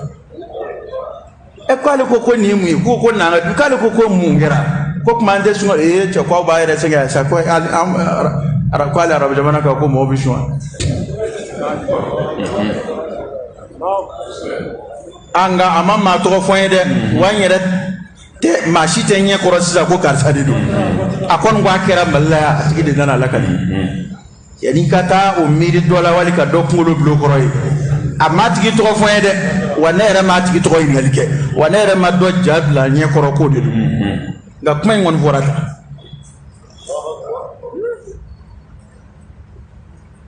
Ɛ, ko ale ko nin ye mun ye? Ko nana du. K'ale ko mun kɛra? Ko kuma an tɛ sun. Ee cɛ, ko aw b'a yɛrɛ sɛgɛn sa. Ko an ko ale arabu jamana kan, ko mɔgɔw bɛ sun wa? Nka a ma maa tɔgɔ fɔ n ye dɛ. Wa n yɛrɛ tɛ maa si tɛ ɲɛ kɔrɔ sisan ko karisa de don. A kɔni ko a kɛra Mali la yan, a tigi de nana lakali. Yanni ka taa o miiri dɔ la, wali ka dɔ kunkolo bila o kɔrɔ ye, a ma tigi tɔgɔ fɔ n ye dɛ. Wa ne yɛrɛ ma tigi tɔgɔ ɲininkali kɛ, wa ne yɛrɛ ma dɔ ja bila ɲɛ kɔrɔ k'o de don. Nka kuma in kɔni fɔra tan,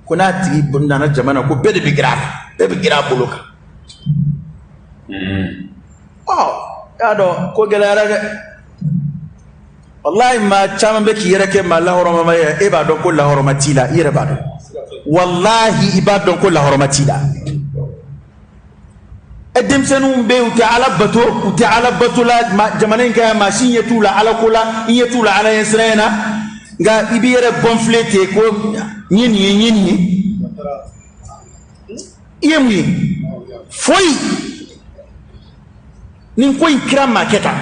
ko n'a tigi nana jamana, ko bɛɛ de bɛ girin a kan, bɛɛ bɛ girin a bolo kan. Ɔ, y'a dɔn ko gɛlɛyara dɛ. Walahi, maa caman bɛ k'i yɛrɛ kɛ maa lahɔrɔmama ye, e b'a dɔn ko lahɔrɔma t'i la. I yɛrɛ b'a dɔn, walahi, i b'a dɔn ko lahɔrɔma t'i la. Ɛ, denmisɛnninw bɛ yen, u tɛ Ala bato, u tɛ Ala bato la jamana in kan yan. Maa si ɲɛ t'u la Ala ko la, i ɲɛ t'u la Ala ɲɛsiranɲɛ na. Nka i b'i yɛrɛ gonfler ten ko n ye nin ye, n ye nin ye. I ye mun ye? Foyi. Nin ko in, kira ma kɛ tan,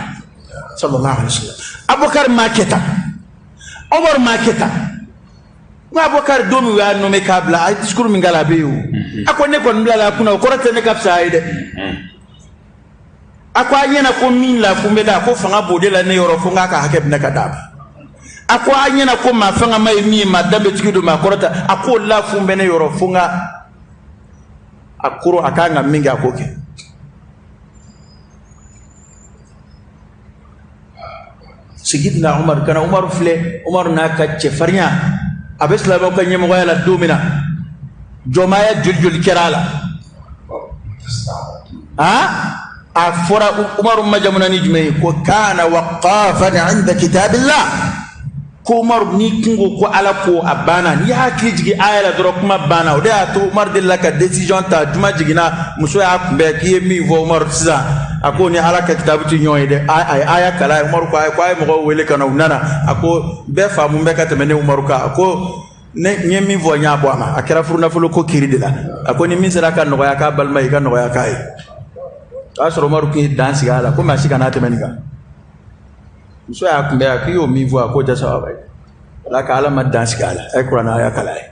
sallallahu alaihi wasallam. Abubakar ma kɛ tan, Umar ma kɛ tan. N ko Abubakar, don min u y'a nommé k'a bila, a ye discours min k'a la, a bɛ yen o. A ko ne kɔni bilala a kunna, o kɔrɔ tɛ ne ka fisa a ye dɛ. A ko a ɲɛna ko min la kun bɛ da, ko fanga b'o de la ne yɔrɔ, fo n k'a ka hakɛ minɛ ka d'a ma. A ko a ɲɛna ko maa fangama ye min ye, maa danbetigi don, maa kɔrɔta, a k'o la fun bɛ ne yɔrɔ, fo n ka a koro, a kan ka min kɛ, a k'o kɛ. Segidina Umaru kana, Umaru filɛ, Umaru n'a ka cɛfarinya, a bɛ silamɛw ka ɲɛmɔgɔya la don min na, jɔnmaaya joli joli kɛra a la. A fɔra Umaru majamuna ni jumɛn ye? Ko kana waqafan inda kitabillah. Ko Umaru, n'i kun ko ko Ala ko, a banna. N'i y'a hakili jigin aya la dɔrɔn, kuma banna. O de y'a to Umaru delila ka décision ta, juma jiginna, muso y'a kunbɛn k'i ye min fɔ Umaru sisan, a ko ni Ala ka kitabu tɛ ɲɔgɔn ye dɛ. A ye aya kalan. Umaru ko a ye, ko a ye mɔgɔw wele ka na. U nana, a ko bɛɛ faamu bɛ ka tɛmɛ ne Umaru kan. A ko ne n ye min fɔ, n y'a bɔ a ma. A kɛra furunafolo ko kiri de la. A ko ni min sera ka nɔgɔya k'a balima ye, i ka nɔgɔya k'a ye. O y'a sɔrɔ Umaru tun ye dan sigi a la ko maa si kana tɛmɛ nin kan. Muso y'a kunbɛn, a k'i y'o min fɔ, a k'o tɛ sababa ye. Ala ka Ala ma dan sigi a la, a ye kuranɛ aya kalan ye.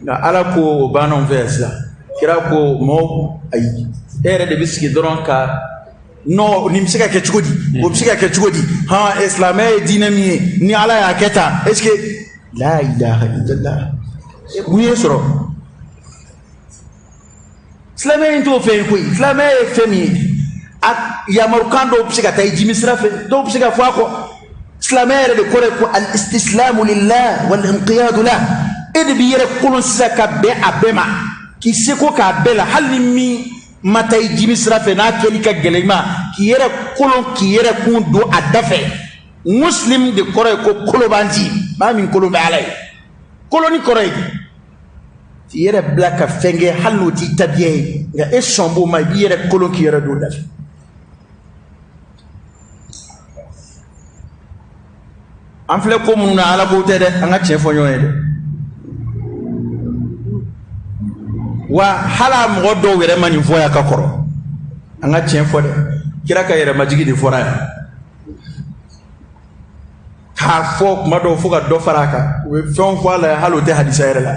Nka Ala ko o banna anw fɛ yan sisan. Kira ko mɔgɔw, ayi, e yɛrɛ de bɛ sigi dɔrɔn ka non, nin bɛ se ka kɛ cogo di, o bɛ se ka kɛ cogo di, hɔn, silamɛya ye diinɛ min ye, ni Ala y'a kɛ tan, est ce que la ilaha illallah, mun ye sɔrɔ? Silamɛya in t'o fɛn ye koyi. Silamɛya ye fɛn min ye, a yamarukan dɔw bɛ se ka taa i jimi sira fɛ, dɔw bɛ se ka fɔ a kɔ. Silamɛya yɛrɛ de kɔrɔ ye ko al istislamu lillah wal inqiyadu lah. E de b'i yɛrɛ kolon sisan ka bɛn a bɛɛ ma, k'i seko k'a bɛɛ la, hali ni min ma taa i jimi sira fɛ, n'a kɛli ka gɛlɛn i ma, k'i yɛrɛ kolon, k'i yɛrɛ kun don a da fɛ. Muslim de kɔrɔ ye ko kolobanti, maa min kolon bɛ Ala ye. Kolonni kɔrɔ ye k'i yɛrɛ bila ka fɛn kɛ, hali n'o t'i tabiya ye, nka e sɔn b'o ma, i b'i yɛrɛ kolon k'i yɛrɛ don da fɛ. An filɛ ko minnu na, Ala ko tɛ dɛ, an ka tiɲɛ fɔ ɲɔgɔn ye dɛ. Wa hali a mɔgɔ dɔw yɛrɛ ma nin fɔ yan ka kɔrɔ, an ka tiɲɛ fɔ dɛ. Kira ka yɛrɛmajigi de fɔra yan k'a fɔ kuma dɔw fo ka dɔ fara a kan. U bɛ fɛnw fɔ a la, hali o tɛ hadisa yɛrɛ la.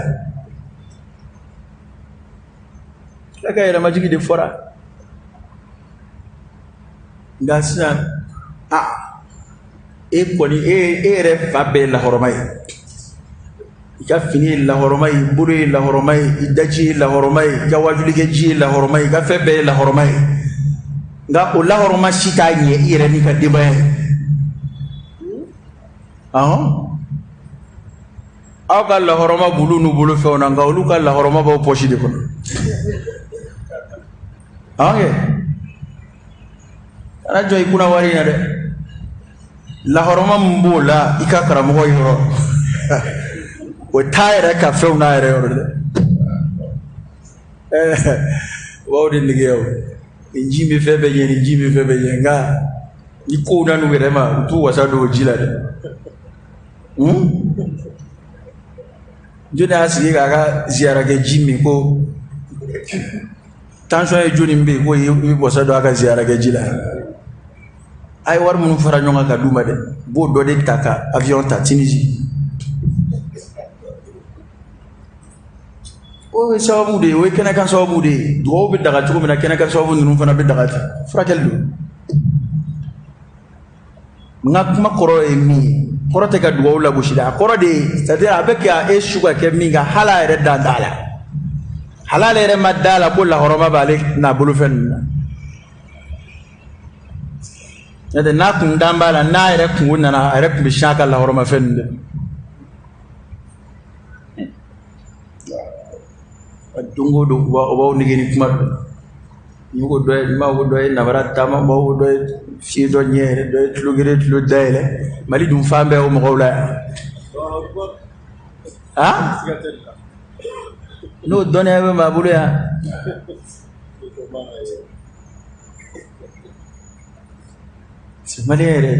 Kira ka yɛrɛmajigi de fɔra. Nka sisan, a e kɔni, e yɛrɛ fa bɛɛ ye lahɔrɔma ye, i ka fini ye lahɔrɔma ye, i bolo ye lahɔrɔma ye, i daji ye lahɔrɔma ye, i ka wajulikɛ ji ye lahɔrɔma ye, i ka fɛn bɛɛ ye lahɔrɔma ye. Nka o lahɔrɔma si t'a ɲɛ i yɛrɛ n'i ka denbaya ye. Ɔhɔn, aw ka lahɔrɔma b'olu n'u bolo fɛnw na, nka olu ka lahɔrɔma b'aw pɔsi de kɔnɔ. Ɔn kɛ, kana jɔ i kunna wari in na dɛ. Lahɔrɔma min b'o la i ka karamɔgɔ yɔrɔ, o t'a yɛrɛ ka fɛnw n'a yɛrɛ yɔrɔ dɛ. O b'aw de nege o. Nin ji bɛ fɛn bɛɛ ɲɛ, nin ji bɛ fɛn bɛɛ ɲɛ, nka ni kow nan'u yɛrɛ ma, u t'u wasa don o ji la dɛ. Jɔnni y'a sigi k'a ka ziyarakɛ ji min ko tension ye? Jɔnni bɛ yen ko i bɛ wasa don a ka ziyarakɛ ji la? A ye wari minnu fara ɲɔgɔn kan ka d'u ma dɛ, u b'o dɔ de ta ka avion ta Tunisie. O ye sababu de ye, o ye kɛnɛkan sababu de ye. Dugawu bɛ daga cogo min na, kɛnɛkan sababu ninnu fana bɛ daga ten. Furakɛli don. N ka kuma kɔrɔ ye min ye, kɔrɔ tɛ ka dugawu lagosi dɛ, a kɔrɔ de ye, c'est à dire a bɛ ka e su ka kɛ min kan, hali a yɛrɛ dan t'a la, hali ale yɛrɛ ma da la ko lahɔrɔma b'ale n'a bolofɛn ninnu na. N'o tɛ, n'a kun dan b'a la, n'a yɛrɛ kungo nana, a yɛrɛ tun bɛ siɲɛ a ka lahɔrɔmafɛn ninnu de. Don o don u b'aw nege ni kuma dɔ ye, ko dɔ ye, n ko dɔ ye nabara taama, b'aw ko dɔ ye fiye dɔ ɲɛ yɛlɛ, dɔ ye tulo gere tulo dayɛlɛ. Mali dun fan bɛɛ o mɔgɔw la yan. A n'o dɔnniya bɛ maa bolo yan. Maliyɛn yɛrɛ,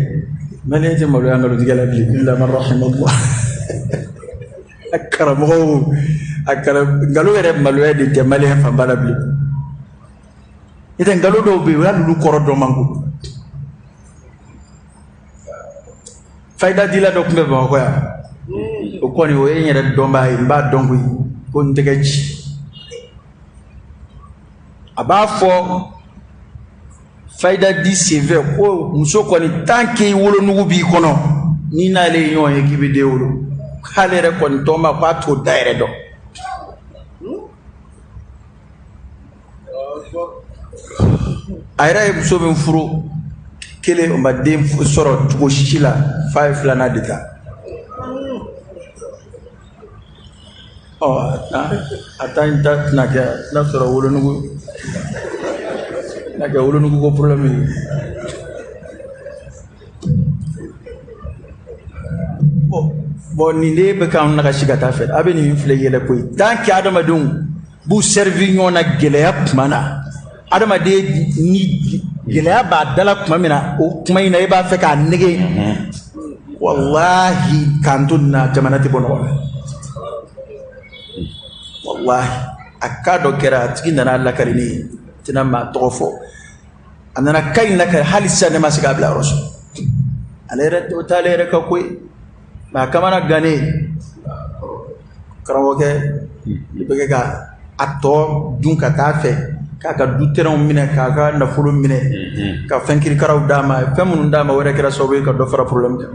maliyɛn tɛ maloya nkalontigɛ la bilen, illa man rahimallah. A karamɔgɔw, a kara nkalon yɛrɛ maloya de tɛ maliyɛn fanba la bilen. N'o tɛ, nkalon dɔw bɛ yen, o y'ale olu kɔrɔ dɔn man go. Fayida dila dɔ tun bɛ Bamakɔ yan, o kɔni o ye n yɛrɛ dɔnbaa ye, n b'a dɔn koyi, ko n tɛgɛ ci. A b'a fɔ fayida di senfɛ ko muso kɔni, tant que i wolonugu b'i kɔnɔ, n'i n'ale ye ɲɔgɔn ye k'i bɛ den wolo, k'ale yɛrɛ kɔni tɔnba k'a t'o da yɛrɛ dɔn. A yɛrɛ ye muso min furu kelen, o ma den sɔrɔ cogo si la, f'a ye filanan de ta. Ɔ, a ta in ta tɛna kɛ, a tɛna sɔrɔ wolonugu tɛna kɛ wolonugu ko problème ye. Bon, nin de bɛ k'anw nagasi ka taa fɛ. A bɛ nin filɛ, yɛlɛ koyi. Tant que adamadenw b'u servir ɲɔgɔn na gɛlɛya tuma na, adamaden ni gɛlɛya b'a da la tuma min na, o tuma in na e b'a fɛ k'a nege, walahi, k'an to nin na, jamana tɛ bɔ nɔgɔ la. Walahi, a cas dɔ kɛra, a tigi nana lakali ne ye, tɛna maa tɔgɔ fɔ. A nana cas in lakali, hali sisan ne ma se k'a bila yɔrɔ sɔrɔ. Ale yɛrɛ, o t'ale yɛrɛ ka ko ye. Mais a kamana gannen, karamɔgɔkɛ, i bɛ kɛ ka a tɔ dun ka taa fɛ, k'a ka du terrainw minɛ, k'a ka nafolo minɛ, ka fɛn kirikaraw d'a ma, fɛn minnu d'a ma, o yɛrɛ kɛra sababu ye ka dɔ fara problème kan.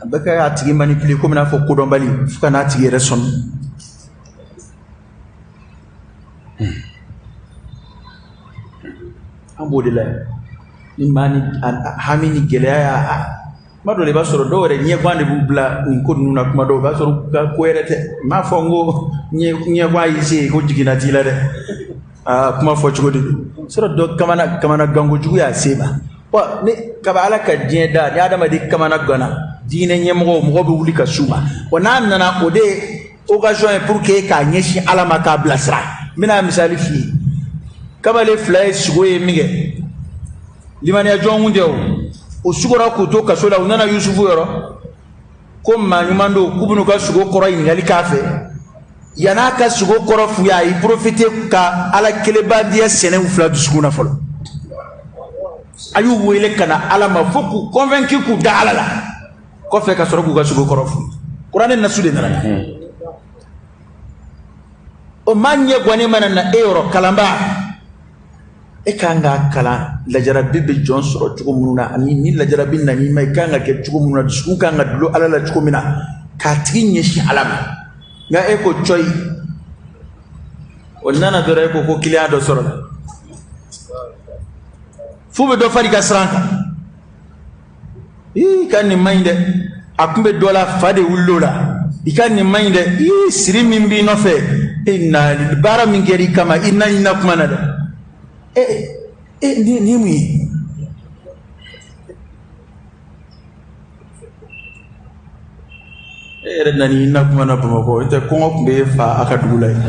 A bɛ kɛ a tigi manipuler komi n'a fɔ kodɔnbali, fo ka n'a tigi yɛrɛ sɔmi. An b'o de la ni maa ni hami ni gɛlɛya y'a kuma dɔ la, i b'a sɔrɔ dɔw yɛrɛ ɲɛguwan de b'u bila nin ko ninnu na. Kuma dɔw, i b'a sɔrɔ u ka ko yɛrɛ tɛ. N m'a fɔ n ko ɲɛguwan y'i se ko jiginna t'i la dɛ. Aa, kuma fɔ cogo de don. Sɔrɔ dɔ kamana ganko jugu y'a se ma wa ni kaba Ala ka diɲɛ da ni adamaden kamana ganna, diinɛ ɲɛmɔgɔw, mɔgɔ bɛ wuli ka s'u ma wa. N'a nana, o de ye occasion ye pour que k'a ɲɛsin Ala ma, k'a bilasira. N bɛna misali f'i ye. Kamalen fila ye sugo ye min kɛ, limaniya jɔn kun tɛ o. O sugora k'u to kaso la. U nana Yusufu yɔrɔ ko maa ɲuman don, k'u bɛn'u ka sugo kɔrɔ ɲininkali k'a fɛ. Yan'a ka sugo kɔrɔ f'u ye, a y'i profiter ka Ala kelebadiya sɛnɛ u fila dusukun na fɔlɔ. A y'u wele ka na Ala ma fo k'u convaincre k'u da Ala la, kɔfɛ ka sɔrɔ k'u ka sugo kɔrɔ f'u ye. Kuranɛ nasu de nana. O maa ɲɛ guwannen mana na e yɔrɔ, kalanba, e kan k'a kalan lajarabi bɛ jɔn sɔrɔ cogo minnu na, ani ni lajarabi nan'i ma, i kan ka kɛ cogo minnu na, dusukun kan ka dulon Ala la cogo min na, k'a tigi ɲɛsin Ala ma. Nka e ko cɔyi, o nana dɔrɔn, e ko ko client dɔ sɔrɔ la, f'u bɛ dɔ fari ka siran kan. Ii, ka nin man ɲi dɛ. A kun bɛ dɔ la, fa de wulil'o la. I ka nin man ɲi dɛ. Ii, siri min b'i nɔfɛ, e na baara min kɛra i kama, i na ɲina kuma na dɛ. E e, nin mun ye? E yɛrɛ nana i na kuma na Bamakɔ, i tɛ kɔngɔ tun bɛ e fa a ka dugu la yen.